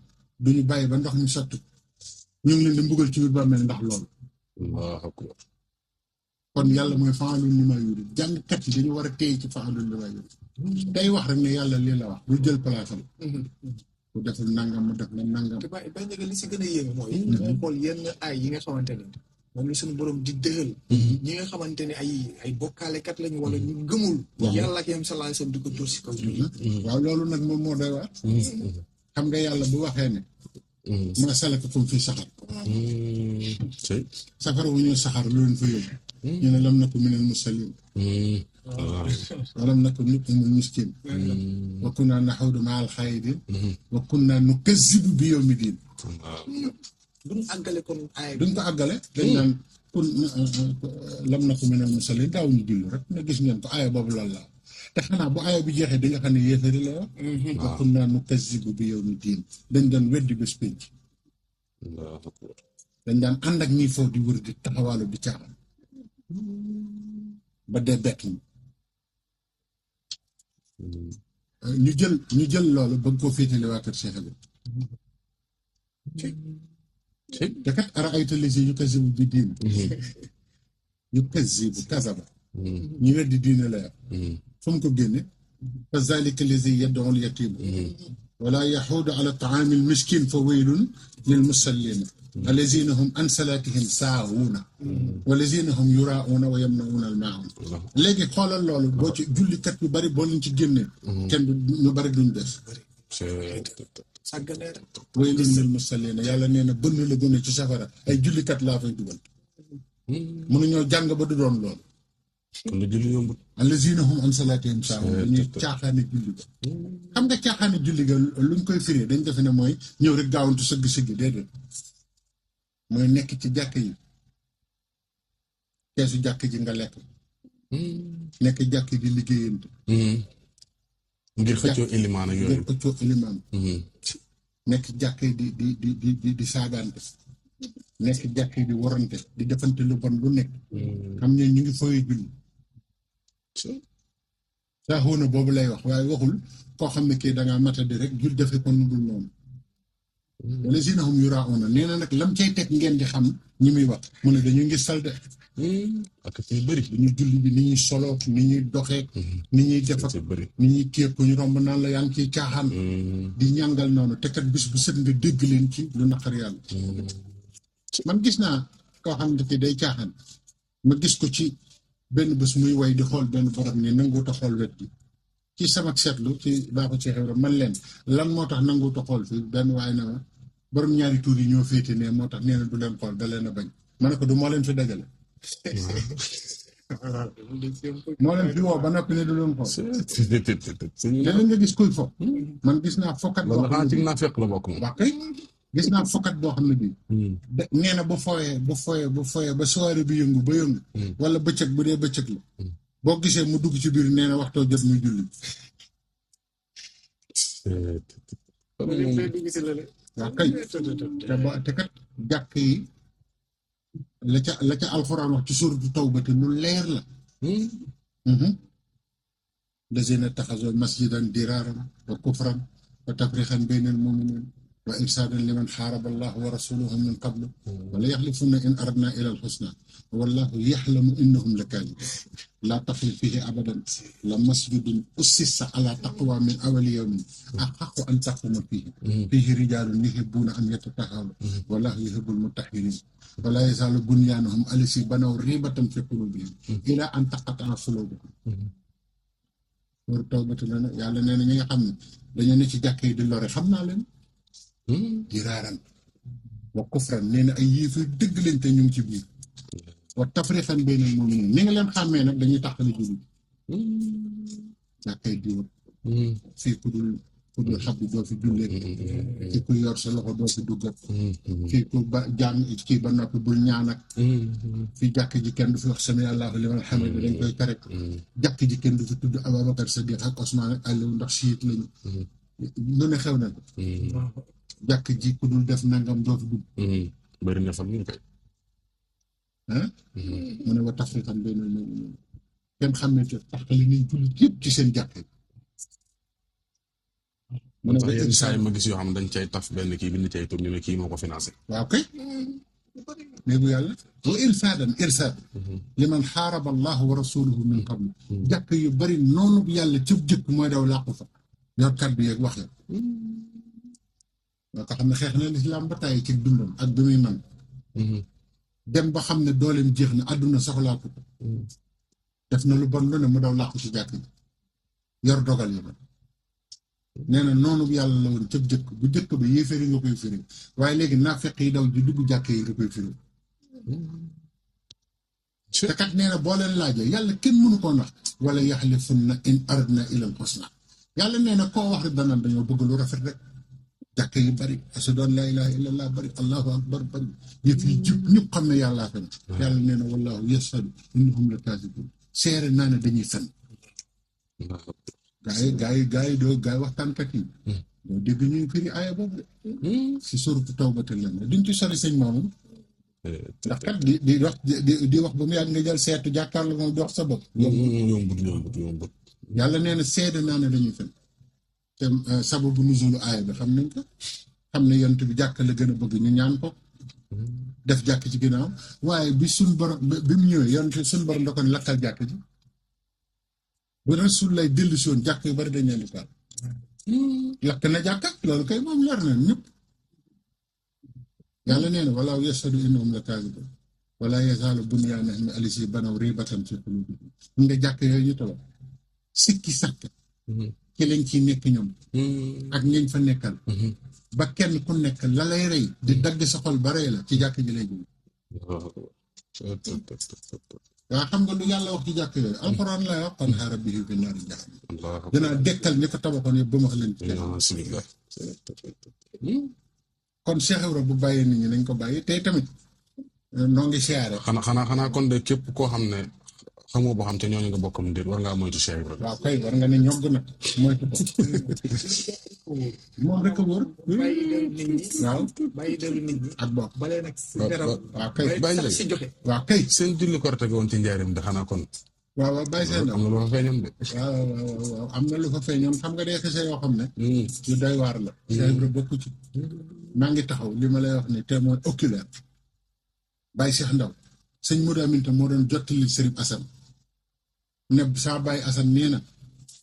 duñu bàyyi ba ndox mi sotti ñu ngi leen di mbugal ci biir bàmmeel ndax loolu. kon yàlla mooy faalun li may yuri jàngkat yi dañu war a téye ci faalun li may yuri day wax rek ne yàlla lii la wax bu jël place am. bu deful nangam mu def na nangam. te bay njëkk li si gën a yéeme mooy. mooy xool yenn ay yi nga xamante ne moom la suñu borom di dëxal. ñi nga xamante ne ay bokkaalekat lañu wala ñu gëmul. yàlla ak yam sallallahu alayhi wasallam di ko tur si kaw. waaw loolu nag moom moo doy waar. xam nga yàlla bu waxee ne ma salakakum fi saxar sëy safara wu ñëw saxar lu leen fa yóbbu ñu ne lam naku minal musallin wa lam naku nut'imul miskin wa kunna naxuudu ma'al xaa'idin wa kunna nukazzibu bi yawmi diin duñ àggale kon aay duñ ko àggale dañ naan kun lam naku minal musallin daaw ñu julli rek ne gis ngeen ko aaya boobu loolu la te xanaa bu aaya bi jeexee di nga xam ne yéefari la wax wa kunna nukazzibu bi yawmi diin dañ doon weddi bés pénc dañ daan ànd ak ñi foofu di wër di taxawaalu di caaxaan ba dee bett ñu jël loolu bëgg koo féetale waa kër Cheikh Aliou te kat araayta lazi yukazzibu bi diin yukazzibu kazaba ñu weddi diine la yor fu mu ko génne fa zalika lazi yad'u al-yatim wala yaxuudu ala taami al-miskin fa waylun lil musallin allazina hum an salatihim saahuna wallazina hum yurauna wa yamnauna al-maa'un léegi xoolal loolu boo ci jullikat yu bari boo leen ci génne kenn ñu bari duñ def sàgganee rek waylun lil musallin yàlla nee na bënn la gën a ci safara ay jullikat laa fay dugal mënuñoo jàng ba du doon loolu kon la julli yombut allazina hum an salatihim saahun dañuy caaxaane julli ga xam nga caaxaane julli ga luñ koy firee dañ defe ne mooy ñëw rek gaawantu sëgg déedéet mooy nekk ci jàkk yi keesu jàkk ji nga lekk nekk jàkk ji liggéeyante ngir xëccoo ilimaan ak yooyu ngir xëccoo ilimaan nekk jàkk yi di saagante nekk jàkk yi di warante di defante lu bon lu nekk xam ne ñu ngi fooy julli saaxoona boobu lay wax waaye waxul koo xam ne kii dangaa matadi rek jul defe ko nu dul noonu wala sinahum yurauna nee na nag lam cay teg ngeen di xam ñi muy wax mu ne dañu ngi salde ak ci bëri dañu julli bi ni ñuy solo ni ñuy doxee ni ñuy def ak ni ñuy képp ñu romb naan la yaa ngi ciy caaxaan di ñàngal noonu te kat bis bu set nga dégg leen ci lu naqar yàlla man gis naa koo xam ne day caaxaan ma gis ko ci benn bés muy way di xool benn borom ni nanguut a xool wet gi ci sama seetlu ci baaxu ci xew man leen lan moo tax nanguut a xool fii benn waaye na ma borom ñaari tuur yi ñoo féete ne moo tax nee na du leen xool da leen a bañ ma ne ko du moo leen fi dajale moo leen fi woo ba noppi ne du leen xool leneen nga gis kuy fo man gis naa fokat boo xam ne ci naa fekk la bokk moom wax kay gis naa fokat boo xam ne bii nee na bu fooyee ba soirée bi yëngu ba yëngu wala bëccëg bu dee bëccëg la boo gisee mu dugg ci biir nee na waxtoo jot muy julli waaw kay te kat jàkk yi la ca alxuraan wax ci suuratu tawba te lu leer la lazina taxazoo masjidan diraaran wa kufran wa tafrixan bayna al muminin wa irsaadan liman xaaraba allah wa rasuluhu min qablu wala yaxlifunna in aradna ila al xusna wallahu yaxlamu innahum la kaadibun laa taxlif fihi abadan la masjidun ussisa ala taqwa min awali yawmin axaqu an taquma fihi rijaalun yuhibbuuna an yatatahharu wallahu yuhibbul mutahhirin wala yazaalu bunyaanuhum allazii banaw riibatan fi quluubihim ilaa an taqatta'a quluubuhum war tawbatu la yàlla nee na ñi nga xam ne dañoo ne ci jàkk yi di lore xam naa leen diraaran wa kufran nee na ay yéefar dëgg leen te ñu ngi ci biir wa tafriqan baynal mu'miniin ni nga leen xàmmee nag dañuy taxali julli jàkkay diwut fii ku dul xabbi doo fi jullee fii ku yor sa loxo doo fi duggat fii ku ba jàng kii ba noppi bul ñaan ak fii jàkk ji kenn du fi wax sami Allahu liman hamidah dañ koy tere jàkk ji kenn du fi tudd Abubakar Sadiq ak Osmaan ak Aliou ndax siit lañu lu ne xew na ko jàkk ji ku dul def nangam doo fi dugg bëri na fa ñu koy mu ne wa tafriqan baynal mu'miniin kenn xam ne te taxali nañ jullit yëpp ci seen jàkk mu ne sax yenn saa yi ma gis yoo xam ne dañ cay taf benn kii bind cay tur ñu ne kii moo ko financé waaw kay mais bu yàlla wa irsaad liman xaaraba allah wa rasuluhu min qablu jàkk yu bari noonu yàlla cëb jëkk mooy daw làqu fa yor kàddu yeeg wax ya moo ko xam ne xeex na lislaam ba tàyyi ci dundam ak bi muy man dem ba xam ne dooleem jeex na àdduna soxlaatu ko def na lu bon lu ne mu daw làqu ci jàkk yi yor dogal yi man nee na noonu yàlla la woon cëb jëkk bu jëkk ba yéeféeri nga koy firi waaye léegi naafeq yi daw di dugg jàkke yi nga koy firi te kat nee na boo leen laajee yàlla kenn mënu koo nax wala yaxlifunna in aradna ilal husna yàlla nee na koo wax rek danaan dañoo bëgg lu rafet rek jàkke yi bari ashhadu an laa ilaaha illallah bari allahu akbar bari yëf yi jub ñëpp xam ne yàllaa fen yàlla nee na wallahu yashhadu innahum la kaazibun seere naa ne dañuy fen gaa yi doo gaa yi waxtaankat yi doo dégg ñuy firi aaya boobu de si suratu tawbati la ne duñ ci sori sëñ moomu ndax kat di wax ba mu yàgg nga jël seetu jàkkaarloo moom dox sa bopp yombut yàlla nee na seede naa ne dañuy fen te sababu nuzulu aaya bi xam nañ ko xam ne yonent bi jàkk la gën a bëgg ñu ñaan ko def jàkk ci ginnaaw waaye bi suñ borom bi mu ñëwee yonent suñ borom da ko ne lakkal jàkk ji bu rasul lay dellu si woon jàkk yu bari dañ leen di taal lakk na jàkk loolu kay moom leer na ñëpp yàlla nee na walaa yashhadu innahum la kaazibun wala yazaalu bunyaanahum allazii banaw riibatan fi quluubihim nga jàkk yooyu ñu tabax sikki sàkk ci lañ ciy nekk ñoom ak ñañ fa nekkal ba kenn ku nekk la lay rey di dagg sa xol ba rey la ci jàkk ji lay jóge waaw xam nga lu yàlla wax ci jàkk yooyu alxuraan lay wax an haara bihi fi naari jahannam dinaa dekkal ñi ko tabaxoon yëpp ba ma wax leen ci kon Cheikh Ibra bu bàyyee nit ñi nañ ko bàyyi tey tamit noo ngi siyaare xanaa kon de képp koo xam ne xamoo boo xam te ñooñu nga bokkam déet war ngaa moytu Cheikh Ibra waaw kay war nga ne ñogg nag moytu ko moom rek a wóor bàyyi dellu nit ñi waaw bàyyi dellu nit ñi ak bokk balee nag si garab waaw kay bàyyi sax si joxe waaw kay seen julli korite gi woon ci njaarim de xanaa kon waaw bàyyi seen am na lu fa feeñoon de waaw am na lu fa feeñoon xam nga dee xese yoo xam ne yu doy waar la Cheikh Ibra bokku ci maa ngi taxaw li ma lay wax ni témoin oculaire Baye Cheikh Ndaw sëñ Modou Aminta moo doon jottali Serigne Assane ne saa Baye Assane nee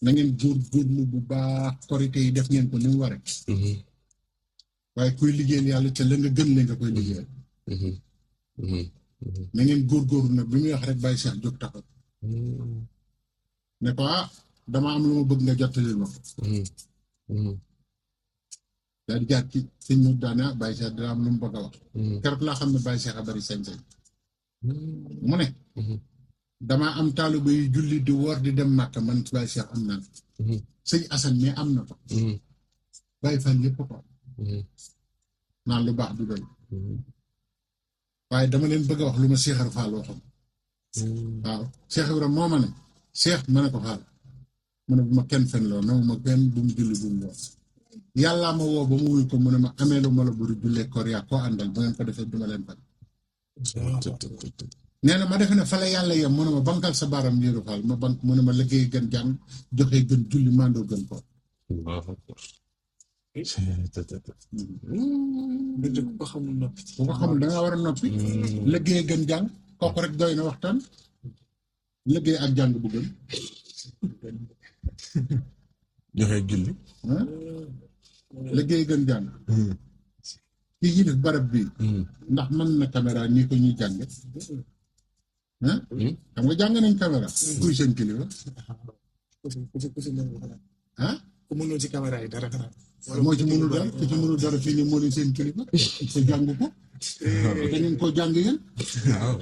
na ngeen góorgóorlu bu baax korité yi def ngeen ko ni mu waree waaye kuy liggéeyal yàlla ca la nga gën le nga koy liggéeyal na ngeen góorgóorlu nag bi muy wax rek Baye Cheikh jóg taxaw ne ko dama am lu ma bëgg nga jottali ma ko daal di jaar ci sëñ Modou daane Baye Cheikh dina am lu mu bëgg a wax keroog laa xam ne Baye Cheikh a bari sañ-sañ mu ne damaa am taalibe yu julli di woor di dem Màkka man Baye Cheikh am naa sëñ Assane mais am na ko Baye Fall yëpp ko naan lu baax du doy waaye dama leen bëgg a wax lu ma Cheikh Ibra Fall waxoon waaw Cheikh Ibra moo ma ne Cheikh ma ne ko Fall mu ne bu ma kenn fen loo naw ma kenn bu mu julli bu mu woor yàllaa ma woo ba mu wuy ko mu ne ma amee lu ma la buru jullee koor yaa koo àndal bu ngeen ko defee duma leen fay nee na ma defe ne fa la yàlla yem mu ne ma bankal sa baaram yéeru Fall ma bank mu ne ma liggéey gën jàng joxe gën julli mandoo gën koor dëgg ko xamul noppi bu ko xamul da nga war a noppi liggéey gën jàng kooku rek doy na waxtaan liggéey ak jàng bu gën joxe julli liggéey gën jàng kii yi def barab bii ndax mën na caméra nii ko ñuy jànge xam nga jàng nañ caméra kuy seen kilifa ku mënul ci caméra yi dara xanaa moo ci mënul dara ku ci mënul dara fii nii moo leen seen kilifa te jàng ko te ngeen koo jàng yéen waaw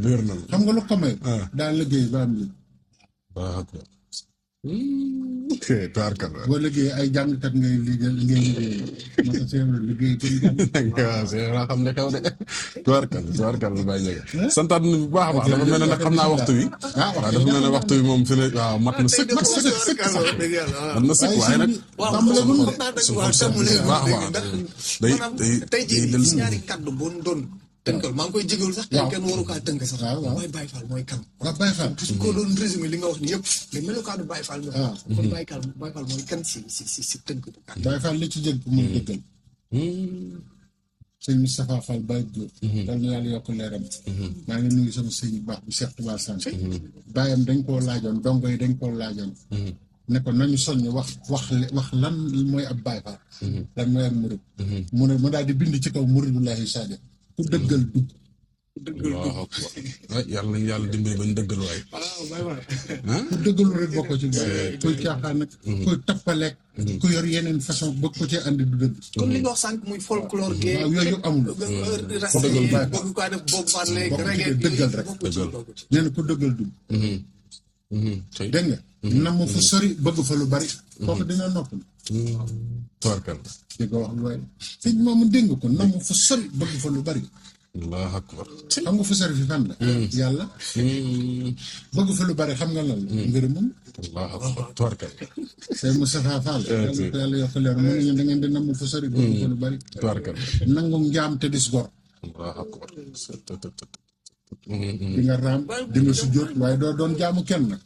dëgër na xam nga lu ko may daa liggéey ba am lii tubaarkalla boo liggéey ay jàngkat ngay liggéey moo tax seen liggéey gën jàng waaw c'est vrai xam ne xew de tubaarkalla bàyyi njëge santaat nañu bu baax a baax dafa mel ne nag xam naa waxtu wi waaw dafa mel ne waxtu wi moom fi ne waaw mat na sëkk mat na sëkk waaye nag tey jii ñaari kàddu bu doon tënkal maa ngi koy jégalu sax kenn waru kaa tënk sax mooy Baye Fall mooy kan waaw Baye Fall su ko doon résumé li nga wax ni yëpp mais melokaanu Baye Fall nga kon Baye Fall mooy kan si tënk bu kan Baye Fall li ci jël mooy dëggal sëñ Moustapha Fall Baye Diop dal na yàlla yokk leeram maa ngi nuyu sama sëñ bu baax bu Cheikh Touba Sant bàyyam dañ koo laajoon dongo yi dañ koo laajoon ne ko nañu soññ wax lan mooy ab Baye Fall lan mooy ab murid mu ne mu daal di bind ci kaw muridullahi sadiq ku dëggal dugg dëggal Allahu akbar ay yàlla nañu yàlla dimbali ba ñu dëggal waay waaw bay bay ah ku dëggalu rek bokk ci bàyyi kuy caaxaan nag kuy tappaleeg ku yor yeneen façon bëgg ko ci andi du dëgg kon li nga wax sànq muy folklore gee waaw yooyu yëpp amul rasta yi dëggal bàyyi bëgg kaa def boobu parle bokk ci reggae de dëggal rek dëggal. nee na ku dëggal dugg tey dégg nga namm fu sori bëgg fa lu bari kooku dina nopp tubarkal di ko wax lu waaye sëñ moomu dégg nga ko namm fu sori bëgg fa lu bari Allahu akbar xam nga fu sori fi fan la yàlla bëgg fa lu bari xam nga lan la ngërëmam Allahu akbar tubarkal Sëñ Moustapha Fall yàlla ko yàlla yokk leer mu ne ñu da ngeen di namm fu sori bëgg fa lu bari tubarkal nangu njaam te dis gor Allahu akbar di nga raam di nga sujjóot waaye doo doon jaamu kenn nag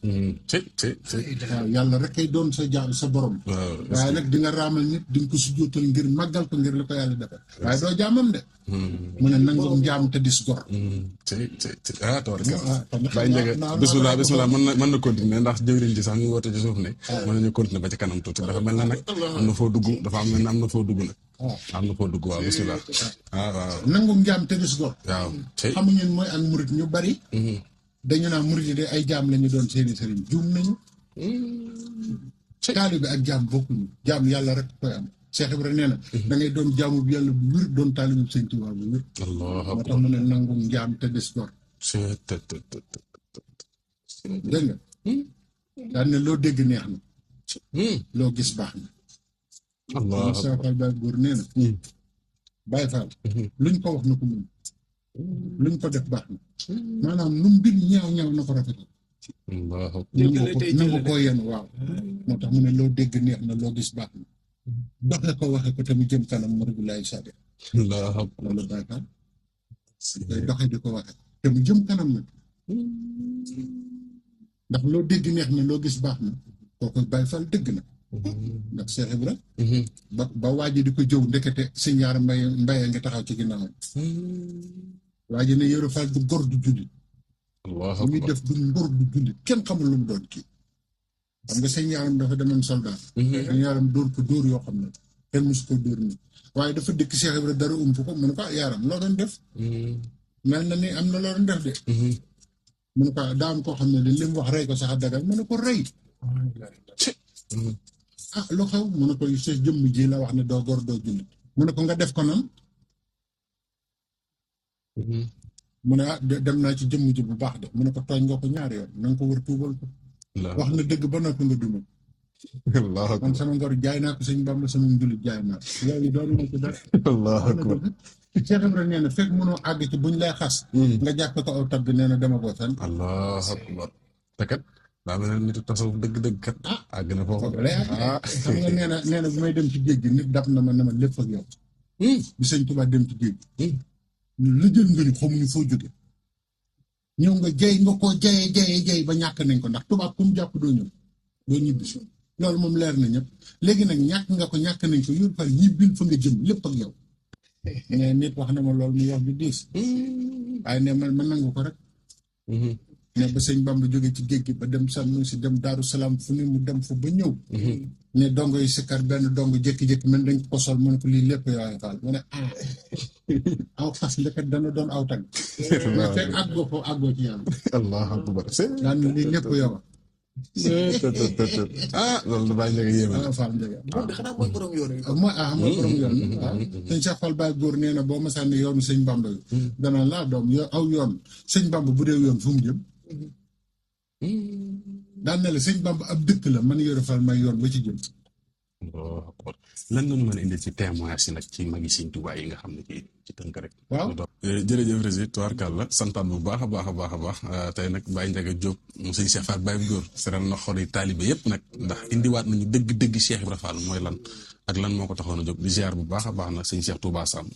tey waaw yàlla rek kay doon sa jaam sa borom waaw waaye nag di nga raamal nit di nga ko sujjóotal ngir màggal ko ngir li ko yàlla defal waaye doo jaamam de mu ne nangu njaam te dis gor tey ah tubarkal ah kon Baye Ndiaga bismillah mën na continuer ndax jëwriñ ji sax ñu woote ci suuf ne mën nañu continuer ba ci kanam tuuti dafa mel na nag am na foo dugg dafa am na am na foo dugg nag am na foo dugg waaw bismillah waaw nangu njaam te dis gor waaw tey xamuñu ngeen mooy ak murit ñu bari dañu naan murit yi de ay jaam lañu doon seeni sëriñ juum nañu taalibe ak jaam bokkuñu jaam yàlla rek koy am Cheikh Ibrahima nee na da ngay doon jaamu bi yàlla bu wér doon taalibe Sëñ Tuubaa bu wér Allahu moo tax mu ne nangu njaam te dis gor dégg nga daan ne loo dégg neex na loo gis baax na Allah Cheikh Fall Baye góor nee na Baye Fall luñ ko wax na ko mun luñ ko def baax na maanaam lu mbir ñaaw ñaaw na ko rafetal Allah nangu ko yenn waaw moo tax mu ne loo dégg neex na loo gis baax na doxe ko waxe ko tamit jëm kanam mu régulaay sade Allah loolu Baye Fall day doxe di ko waxe te mu jëm kanam nag ndax loo dégg neex na loo gis baax na kooku Baye Fall dëgg na ndax Cheikh Ibra ba waa ji di ko jëw ndekete sëñ Yaara Mbaye nga taxaw ci ginnaawam waa ji ne Yoro Fall du gor du jullit Allah lu muy def du ngor du jullit kenn xamul lu mu doon kii xam nga sëñ Yaaram dafa demoon soldat sëñ Yaaram dóor ko dóor yoo xam ne kenn musu ko dóor ni waaye dafa dëkk Cheikh Ibra dara ump ko mu ne ko Yaaram loo doon def mel na ni am na loo doon def de mu ne ko daa am koo xam ne li mu wax rey ko sax a dagal mu ne ko rey ah lu xew mu ne ko sa jëmm ji la wax ne doo gor doo jullit mu ne ko nga def ko nan mu ne dem naa ci jëmm ji bu baax de mu ne ko tooñ nga ko ñaari yoon na nga ko wër tuubal ko wax na dëgg ba noppi nga duma Allah man sama ngor jaay naa ko sëñ Bamba sama njullit jaay naa ko yooyu doon na ko dara Allah akbar Cheikh Ibrahima nee na fekk mënoo àgg ci buñ lay xas nga jàppe ko aw tagg nee na dama boo fen Allah akbar te kat daa mel ne nitu tasawuf dëgg-dëgg kat àgg na foofu xam nga nee na bu may dem ci géej gi nit dab na ma ne ma lépp ak yow bi sëñ Tuubaa dem ci géej gi ñu lëjël nga ñu xamuñu foo jóge ñëw nga jay nga koo jay ba ñàkk nañ ko ndax tubaab ku mu jàpp doo ñëw doo ñibbi si loolu moom leer na ñëpp léegi nag ñàkk nga ko ñàkk nañ ko Yoro Fall ñibbil fa nga jëm lépp ak yow mais nit wax na ma loolu mu wax bi diis waaye ne man nangu ko rek ne ba sëñ Bamba jóge ci géej gi ba dem sàmm si dem Daaru Salaam fu ne mu dem fa ba ñëw ne dongo yi sikkar benn dongo jékki-jékki man dañ ko sol mu ne ko lii lépp yooyu Fall mu ne aw xas ndeket dana doon aw tag mais fekk àggoo foofu àggoo ci yàlla Allah akbar daan ne lii lépp yow loolu da Baye Ndiaga yéeme na Fall Ndiaga moom de xanaa mooy borom yoon yi mooy borom yoon waaw sëñ Cheikh Fall Baye góor nee na boo ma sànni yoonu sëñ Bamba yi dana laa doom aw yoon sëñ Bamba bu dee yoon fu mu jëm daan ne la sëñ Bamba ab dëkk la man Yoro Fall may yoon ba ci jëm lan nga mën a indi ci témoignage yi nag ci magi Sëñ Tuubaa yi nga xam ne ci tënk rek waaw jërëjëf Rési tubaarkàlla santaan bu baax a baax a baax a baax tey nag Baye Ndiaga Diop mu sëñ Cheikh Fall Baye góor seral na xol yi taalibe yépp nag ndax indiwaat nañu dëgg-dëgg Cheikh Ibra Fall mooy lan ak lan moo ko taxoon a jóg di ziar bu baax a baax nag sëñ Cheikh Touba Sam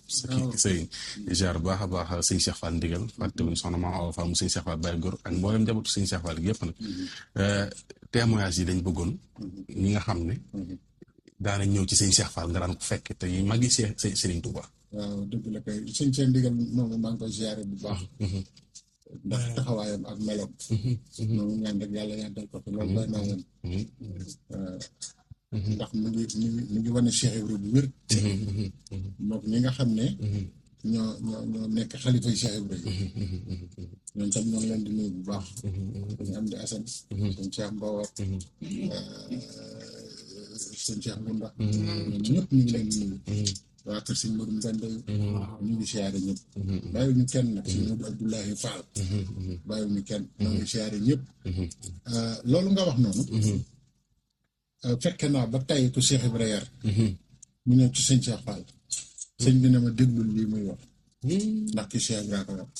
sëñ di ziar bu baax a baax sëñ Cheikh Fall ndigal fàttewuñu soxna Maam Awa Fall mu sëñ Cheikh Fall Baye góor ak mboolem njabootu sëñ Cheikh Fall gi yépp nag témoignage yi dañ bëggoon ñi nga xam ne daana ñëw ci sëñ Cheikh Fall nga daan ko fekk te yi magi Sëriñ Touba waaw dëgg la kay sëñ seen ndigal moom maa ngi koy ziare bu baax ndax taxawaayam ak meloom noonu ñaan rek yàlla yàggal ko te loolu doy naa yem ndax mu ngi wane Cheikh Ibrahima bu wér moom ñi nga xam ne ñoo nekk xalifa yi Cheikh Ibrahima ñoom tam ñoo ngi leen di nuyu bu baax dañu am di Assane sëñ Cheikh Mbawar sëñ Cheikh Ngunda ñoom ñëpp ñu ngi leen di nuyu waa kër sëñ Modou Mbende ñu ngi siyaare ñëpp bàyyiwuñu kenn nag sëñ Modou Abdoulahi Fall bàyyiwuñu kenn ñoo ngi siyaare ñëpp loolu nga wax noonu fekke naa ba tey ko Cheikh Ibrahima yar mu ñëw ci sëñ Cheikh Fall sëñ bi ne ma déglul lii muy wax ndax ki Cheikh Ibrahima ko wax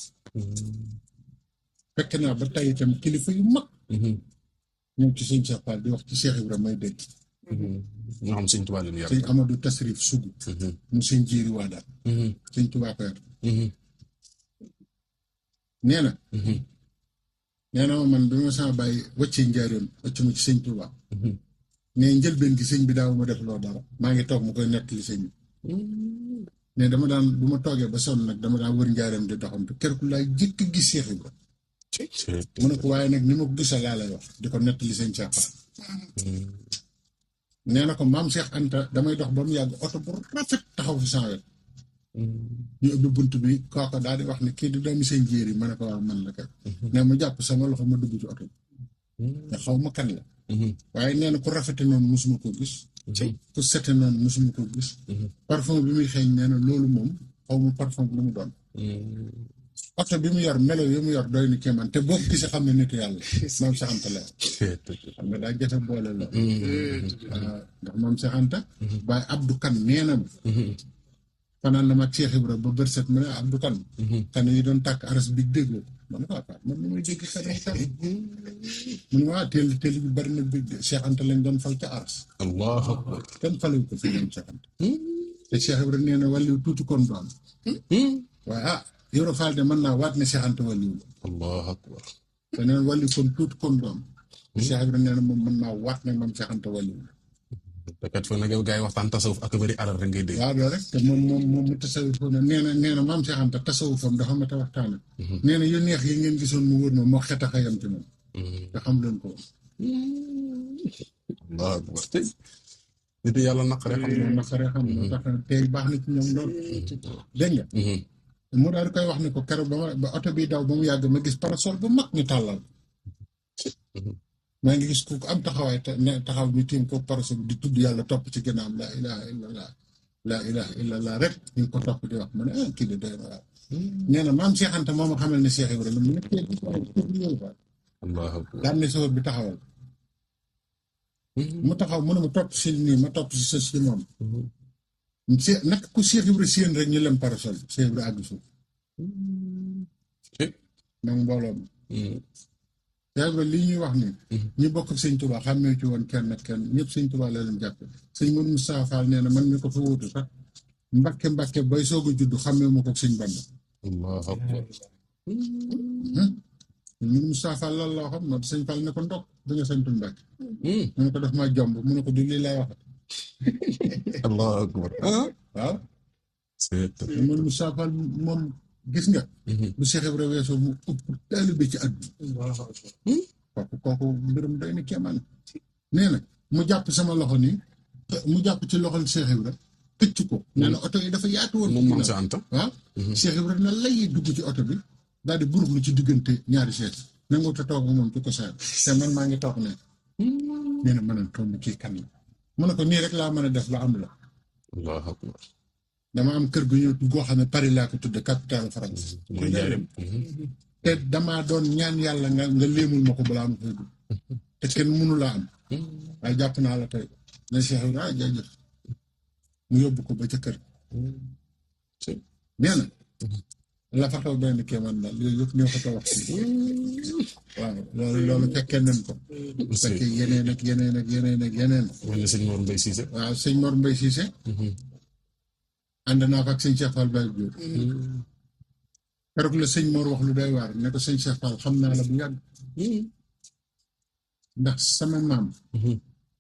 fekk naa ba tey itam kilifa yu mag ñëw ci sëñ Cheikh Fall di wax ci Cheikh Ibrahima may dégg nga xam sëñ Tuubaa leen yar sëñ Amadou Tasrif Sugu mu sëñ Jiiri Waadaan sëñ Tuubaa ko yar nee na ma man bi ma sama bàyyi wàccee njaareem wàcc ma ci sëñ Tuubaa mais njëlbeen gi sëñ bi daaw ma def loo dara maa ngi toog mu koy nettali sëñ bi mais dama daan bu ma toogee ba sonn nag dama daan wër njaareem di doxantu keroog laay jëkk gis Cheikh Ibrahima mu ne ko waaye nag ni ma ko gisee laa lay wax di ko nettali sëñ Cheikh Fall nee na ko maam Cheikh Anta damay dox ba mu yàgg oto bu rafet taxaw fi sama wet ñu ubbi bunt bi kooka daal di wax ne kii di doomi seen jéer yi ma ne ko waaw man la kat ne mu jàpp sama loxo ma dugg ci oto bi te xaw ma kan la waaye nee na ku rafete noonu mosuma ko gis ku sete noonu mosuma ko gis parfum bi muy xeeñ nee na loolu moom xaw ma parfum bi lu mu doon oto bi mu yor melo yi mu yor doy ni kéemaan te boo ko gisee xam ne nitu yàlla moom Cheikh Anta la xam nga daa jafe boole la ndax moom Cheikh Anta waaye Abdou Kane nee na ma fanaan na ma Cheikh Ibrahima ba bër set mu ne Abdou Kane kan yi doon tàkk aras bi déggoo man ko apa man ni muy dégg kan mu ne waa teel bi bari na bi Cheikh Anta lañ doon fal ca aras allahu akbar kenn falu ko fi ñoom Cheikh Anta te Cheikh Ibrahima nee na wàlliw tuuti kon doon waaye Yoro Fall de mën naa waat ne Cheikh Anta wàlliw la allahu akbar te nee na wàlliw kon tuuti kon doon Cheikh Ibrahima nee na moom mën naa waat ne moom Cheikh Anta wàlliw la te kat fa nag yow gars yi waxtaan tasawuf ak bëri alal rek ngay dégg waaw loolu rek te moom mu tasawuf na nee na maam Cheikh Anta tasawufam dafa mat a waxtaane nee na yu neex yi ngeen gisoon mu wër ma moo xet a xayam ci moom te xam leen ko allahu akbar nit yàlla naqare xam moo tax tey baax na ci ñoom lool dégg nga mu daal di koy wax ne ko keroog ba oto bi daw ba mu yàgg ma gis parasol bu mag ñu tàllal maa ngi gis ku am taxawaay taxaw ñu tiim ko parasol di tudd yàlla topp ci ginnaaw laa ilaha illallah laa ilaha illallah rek ñu ngi ko topp di wax ma ne kii de doy na waaw nee na maam Cheikh Anta moo ma xamal ne Cheikh Ibrahima mu ne daan ne sawar bi taxawal mu taxaw mu ne ma topp si nii ma topp si sa si moom nag ku Cheikh Ibrahima séen rek ñu lem parasol Cheikh Ibrahima àgg suuf nag mbooloo mi Cheikh Ibrahima lii ñuy wax ni ñu bokk ak sëñ Touba xàmmee ci woon kenn ñëpp sëñ Touba la leen jàppe sëñ Modou Moustapha Fall nee na man mi ko fa wóotu sax Mbàkke bay soog a juddu xàmmee ma ko ak sëñ Bamba allahu akbar Modou Moustapha Fall loolu la waxoon moo sëñ Fall ne ko ndok da nga santu Mbàkke mu ne ko def maa jomb mu ne ko di lii lay wax allahu akbar waaw Modou Moustapha Fall moom gis nga bu Cheikh Ibrahima weesoo mu ëpp taalibe ci àdduna kooku mbirum doy na kéemaan nee na mu jàpp sama loxo nii mu jàpp ci loxol Cheikh Ibrahima tëcc ko nee na oto yi dafa yaatu woon moom moom Cheikh Anta waaw Cheikh Ibrahima na lay dugg ci oto bi daal di buruxlu ci diggante ñaari seet nangu te toog moom ci ko saa te man maa ngi toog ne nee na mën a toog kii kan la mu ne ko nii rek laa mën a def ba am la allahu akbar dama am kër gu ñëw goo xam ne Paris laa ko tudde capitale France te damaa doon ñaan yàlla nga léemul ma ko balaa ma koy dugg te kenn mënu laa am waaye jàpp naa la tey ne Cheikh Ibrahima jaajëf mu yóbbu ko ba ca kër nee na la fa xew benn kéemaan daal yooyu yëpp ñoo ko ko wax waaw loolu fekkee nañ ko fekkee yeneen ak yeneen ak yeneen ak yeneen mel ni sëñ Mor Mbaye Cissé waaw sëñ Mor Mbaye Cissé ànd naa ko ak sëñ Cheikh Fall Baye Diop keroog la sëñ Mor wax lu doy waar ne ko sëñ Cheikh Fall xam naa la bu yàgg ndax sama maam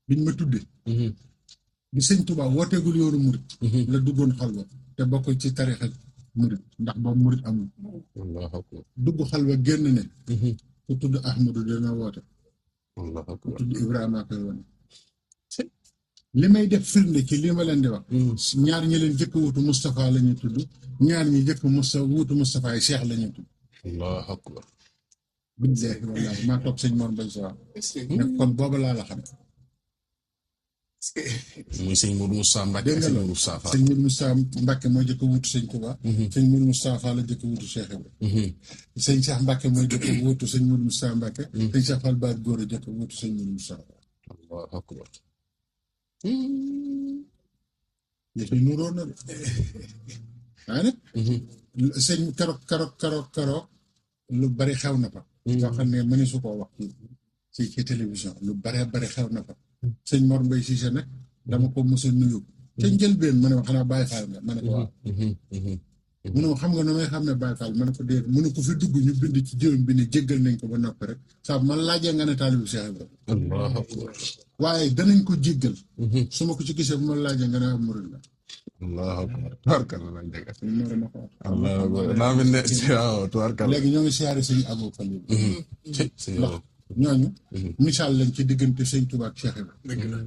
biñ ma tudde bi sëñ Touba wooteegul yoonu murit la duggoon xalwa te bokk ci tarixa murit ndax boobu murit amul dugg xalwa génn ne ku tudd Ahmadou dina woote ku tudd Ibrahima koy wane li may def firnde ci li ma leen di wax. ñaar ñi leen jëkk wutu Moustapha la ñuy tudd ñaar ñi jëkk wutu Moustapha yi Cheikh la ñuy tudd. allahu akbar. billahi wallahi maa toog sëñ Mor Mbaye Sow. ne kon booba laa la xam. muy sëñ Modou Moussa Mbacke ak sëñ Modou Moussa Fall. sëñ Modou Moussa Mbacke mooy jëkk wutu sëñ Touba. sëñ Modou Moussa Fall la jëkk wutu Cheikh Ibrahima. sëñ Cheikh Mbacke mooy jëkk wutu sëñ Modou Moussa Mbacke. sëñ Cheikh Fall Baye Góor a jëkk wutu sëñ Modou Moussa Fall. allahu akbar. yëf yi nuróo na de. waaye nag. sëñ keroog lu bari xew na fa. yoo xam ne mëni su koo wax ci télévision lu bari xew na fa. sëñ Mor Mbaye Cissé nag dama ko mos a nuyu. ca njëlbeen ma ne ma xanaa Baye Fall nga ma ne ko waaw. mu ne ma xam nga na may xam ne Baye Fall ma ne ko déet mu ne ko fi dugg ñu bind ci jërëm bi ne jéggal nañ ko ba noppi rek saa man laajee nga ne taalibu Cheikh Ibrahima. allahu akbar. waaye danañ ko jéggal. su ma ko ci gisee bu ma laajee nga ne am murid la. allahu akbar. tubaarkalla lañ dégg. allahu akbar naa mel ne waaw tubaarkalla. léegi ñoo ngi siyaare sëñ Abou Falil. ndax ñooñu. misaal lañ ci diggante sëñ Touba ak Cheikh Ibrahima.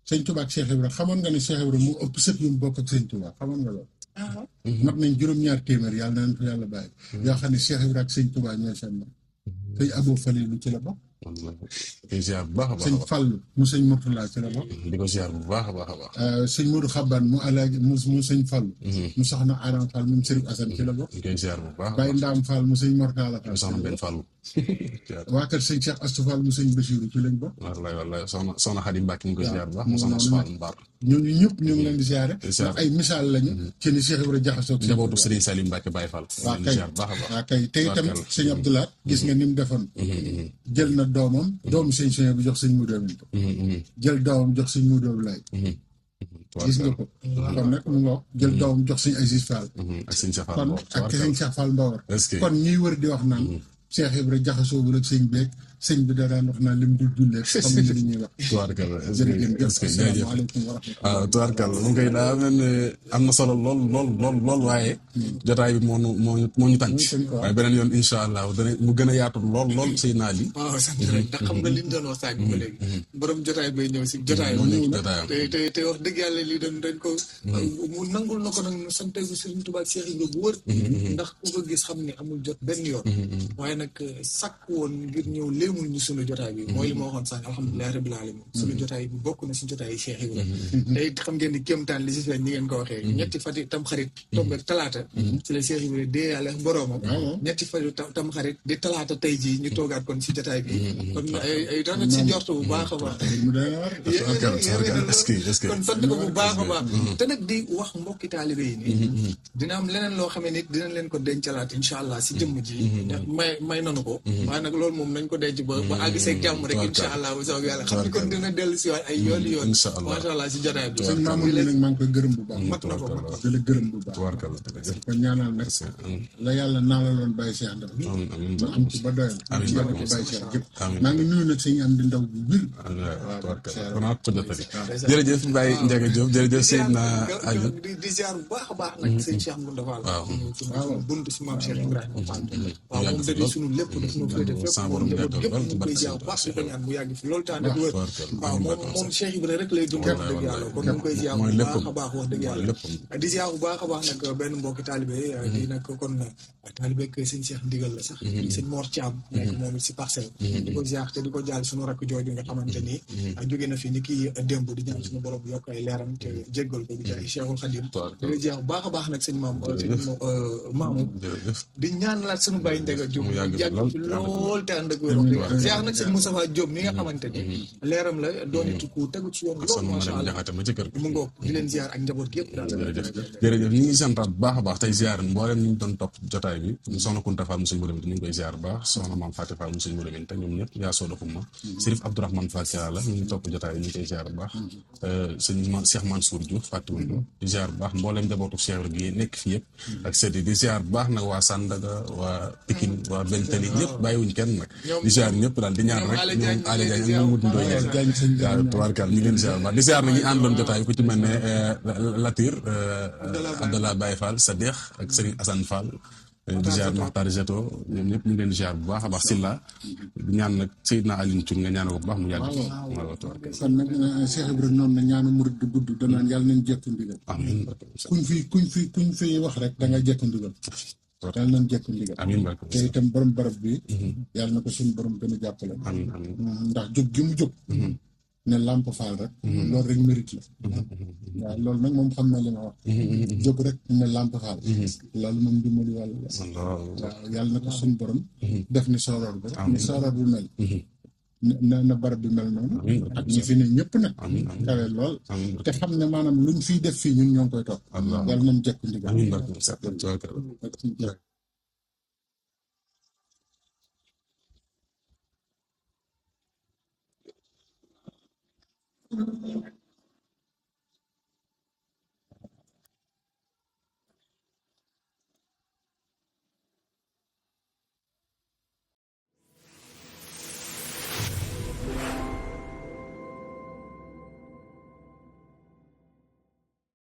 sëñ Touba ak Cheikh Ibrahima xamoon nga ne Cheikh Ibrahima mu ëpp sët yu mu bokk ak sëñ Touba xamoon nga loolu. mat nañ juróom-ñaar téeméer yàlla na leen ko yàlla bàyyi. yoo xam ne Cheikh Ibrahima ak sëñ Touba ñooy seen mag. sëñ Abou Falil lu ci la bokk. di ko ziar bu baax a baax. sëñ Fallu mu sëñ Mourtala ci la bokk. di ko ziar bu baax a baax a baax. sëñ Modou Xaban mu alaaji mu sëñ Fallu. mu soxna Adam Fall mu Serigne Assane ci la bokk. di koy ziar bu baax a baax. Baye Ndam Fall mu sëñ Mortala Fall. soxna benn Fallu. waa kër sëñ Cheikh Astou Fall mu sëñ Bassirou ci lañ bokk. wallaay soxna Xadi Mbàkke mu koy ziar bu baax. mu soxna Fall Mbar. ñooñu ñëpp ñu ngi leen di ziare. ndax ay misaal lañu. ci ni Cheikh Ibrahima jaxasoo ak njabootu Serigne Salim Mbacke Baye Fall. waa kay tey tamit sëñ Abdoulaye gis nga ni mu defoon. jël na doomam doomu sëñ Sonia bi jox sëñ Moudou Aminta. jël doomam jox sëñ Moudou Abdoulaye. gis nga ko. kon nag mu ngoog jël doomam jox sëñ Aziz Fall. ak sëñ Cheikh Fall kon ak sëñ Cheikh Fall Mbawar. kon ñiy wër di wax naan. Cheikh Ibrahima jaxasoo wul ak sëñ beeg sëñ bi da daan wax naan lim dul jullee xam nga li ñuy wax. tubaarkalla jërëjëf asalaamaaleykum wa rahmatulah. waaw tubaarkalla mu ngi koy daa mel ne am na solo lool waaye. jotaay bi moo ñu tànc. waaye beneen yoon incha allah dana mu gën a yaatu lool sëy naa li. waaw sant rek ndax xam nga li ñu doon wax saa ba léegi. borom jotaay bay ñëw si jotaay. te wax dëgg yàlla lii dañ ko. mu nangul na ko nag ñu sant gu Serigne Touba ak Cheikh Ibrahima bu wër. ndax ku ko gis xam ne amul jot benn yoon. waaye nag sàkk woon ngir ñëw léemul ñu sunu jotaay bi mooy li ma waxoon sànq alhamdulilah rabbil alamin sunu jotaay bi bokk na si jotaay yi Cheikh Ibrahima te it xam ngeen ni kéemtaan li si feeñ ni ngeen ko waxee ñetti fati tam xarit tombeeg talaata ci la Cheikh Ibrahima dee yàlla boroomam ñetti fati tam xarit di talaata tey jii ñu toogaat kon si jotaay bi kon ay rafet si njort bu baax a baax kon sant ko bu baax a baax te nag di wax mbokki taalibe yi nii dina am leneen loo xamee nit dinañ leen ko dencalaat incha allah si jëmm ji may nanu ko waaye nag loolu moom nañ ko denc ba àgg seeg jàmm rek incha allah bu soobee yàlla xam ni kon dina dellu si waat ay yoon macha allah si jotaay bi sëñ Mamour nag maa ngi koy gërëm bu baax mat na ko di la gërëm bu baax ko ñaanal nag la yàlla naa la loon bàyyi Cheikh Ndam ma am ci ba doyal ci yàlla ko bàyyi Cheikh yëpp maa ngi nuyu nag sëñ am di ndaw bu bir jërëjëf Baye Ndiaga Diop jërëjëf Seydina Aliou di ziar bu baax a baax nag sëñ Cheikh Ngounda Fall waaw bunt si maam Cheikh Ibrahima Fall waaw moom da di sunu lépp daf ñu féete fépp moom njaboot gépp ñu koy ziar bu baax di ko ñaan mu yàgg fi loolu temps wër waaw moom Cheikh Ibrahima rek lay dund wax dëgg yàlla kon ñu koy ziar bu baax a baax wax dëgg yàlla di ziar bu baax a baax nag benn mbokki taalibe di nag kon taalibe ak sëñ Cheikh ndigal la sax di sëñ Mor Thiam nekk moom it si parcelle di ko ziar te di ko jaal suñu rakk jooju nga xamante ni jóge na fi ni kii démb di ñaan suñu borom yokk ay leeram te jéggal ko bi jaay Cheikhul Khadim di ziar bu baax a baax nag sëñ Mamour di ñaan laat suñu Baye Ndiaga Diop yàgg fi lool te ànd ak wér ziar nag sëñ Moustapha Diop mi nga xamante ni leeram la doon it ku tegu ci yoon lool macha allah mu ngoog di leen ziar ak njaboot gi yëpp daal jërëjëf ñu ngi santaat bu baax a baax tey ziar mboolem ñu doon topp jotaay bi soxna Kunta Fall mu sëñ Modou ñu ngi koy ziar bu baax soxna Mame Fatou Fall mu sëñ Modou te ñoom ñëpp yaa sooda xumma Sérif Abdourahmane Fall la ñu ngi topp jotaay bi ñu ngi koy ziar bu baax sëñ Cheikh Mansour Diouf fàttewuñ ko di ziar bu baax mboolem njabootu Cheikh gi nekk fi yëpp ak sëdi di ziar bu baax nag waa Sandaga waa Pikine waa Bentali ñëpp bàyyiwuñ kenn nag di ziar ñëpp daal di ñaan rek ñoom Aly Diagne ñoom mu dundoo waaw tubaarkal ñu ngi leen di ziar bu baax di ziar nag ñu àndoon jotaay ku ci mel ne Latir Abdallah Baye Fall Sadikh ak Serigne Assane Fall di ziar Maxtaar Zeto ñoom ñëpp ñu ngi leen di ziar bu baax a baax Silla di ñaan nag Seydina Alioune Thioune nga ñaan ko bu baax mu yàgg waaw kon nag Cheikh Ibrahima noonu na ñaanu murid du gudd danaan yàlla nañ jekku ndigal amiin kuñ fi wax rek da nga jekku ndigal yàlla nañ jekku ndigal amiin te itam borom barab bi yàlla na ko suñu borom gën a jàppale ndax jóg gi mu jóg ne Lamp Fall rek loolu rek mérite la waaw loolu nag moom xam na li ma wax jóg rek ne Lamp Fall loolu moom dimbali yàlla la waaw yàlla na ko suñu borom def ni sooroor ba ni sooroor bu mel na barab bi mel noonu ak ñi fi ne ñëpp nag kawe lool te xam ne maanaam luñ fiy def fii ñun ñoo ngi koy topp yàlla nañ jekku ndigal amiin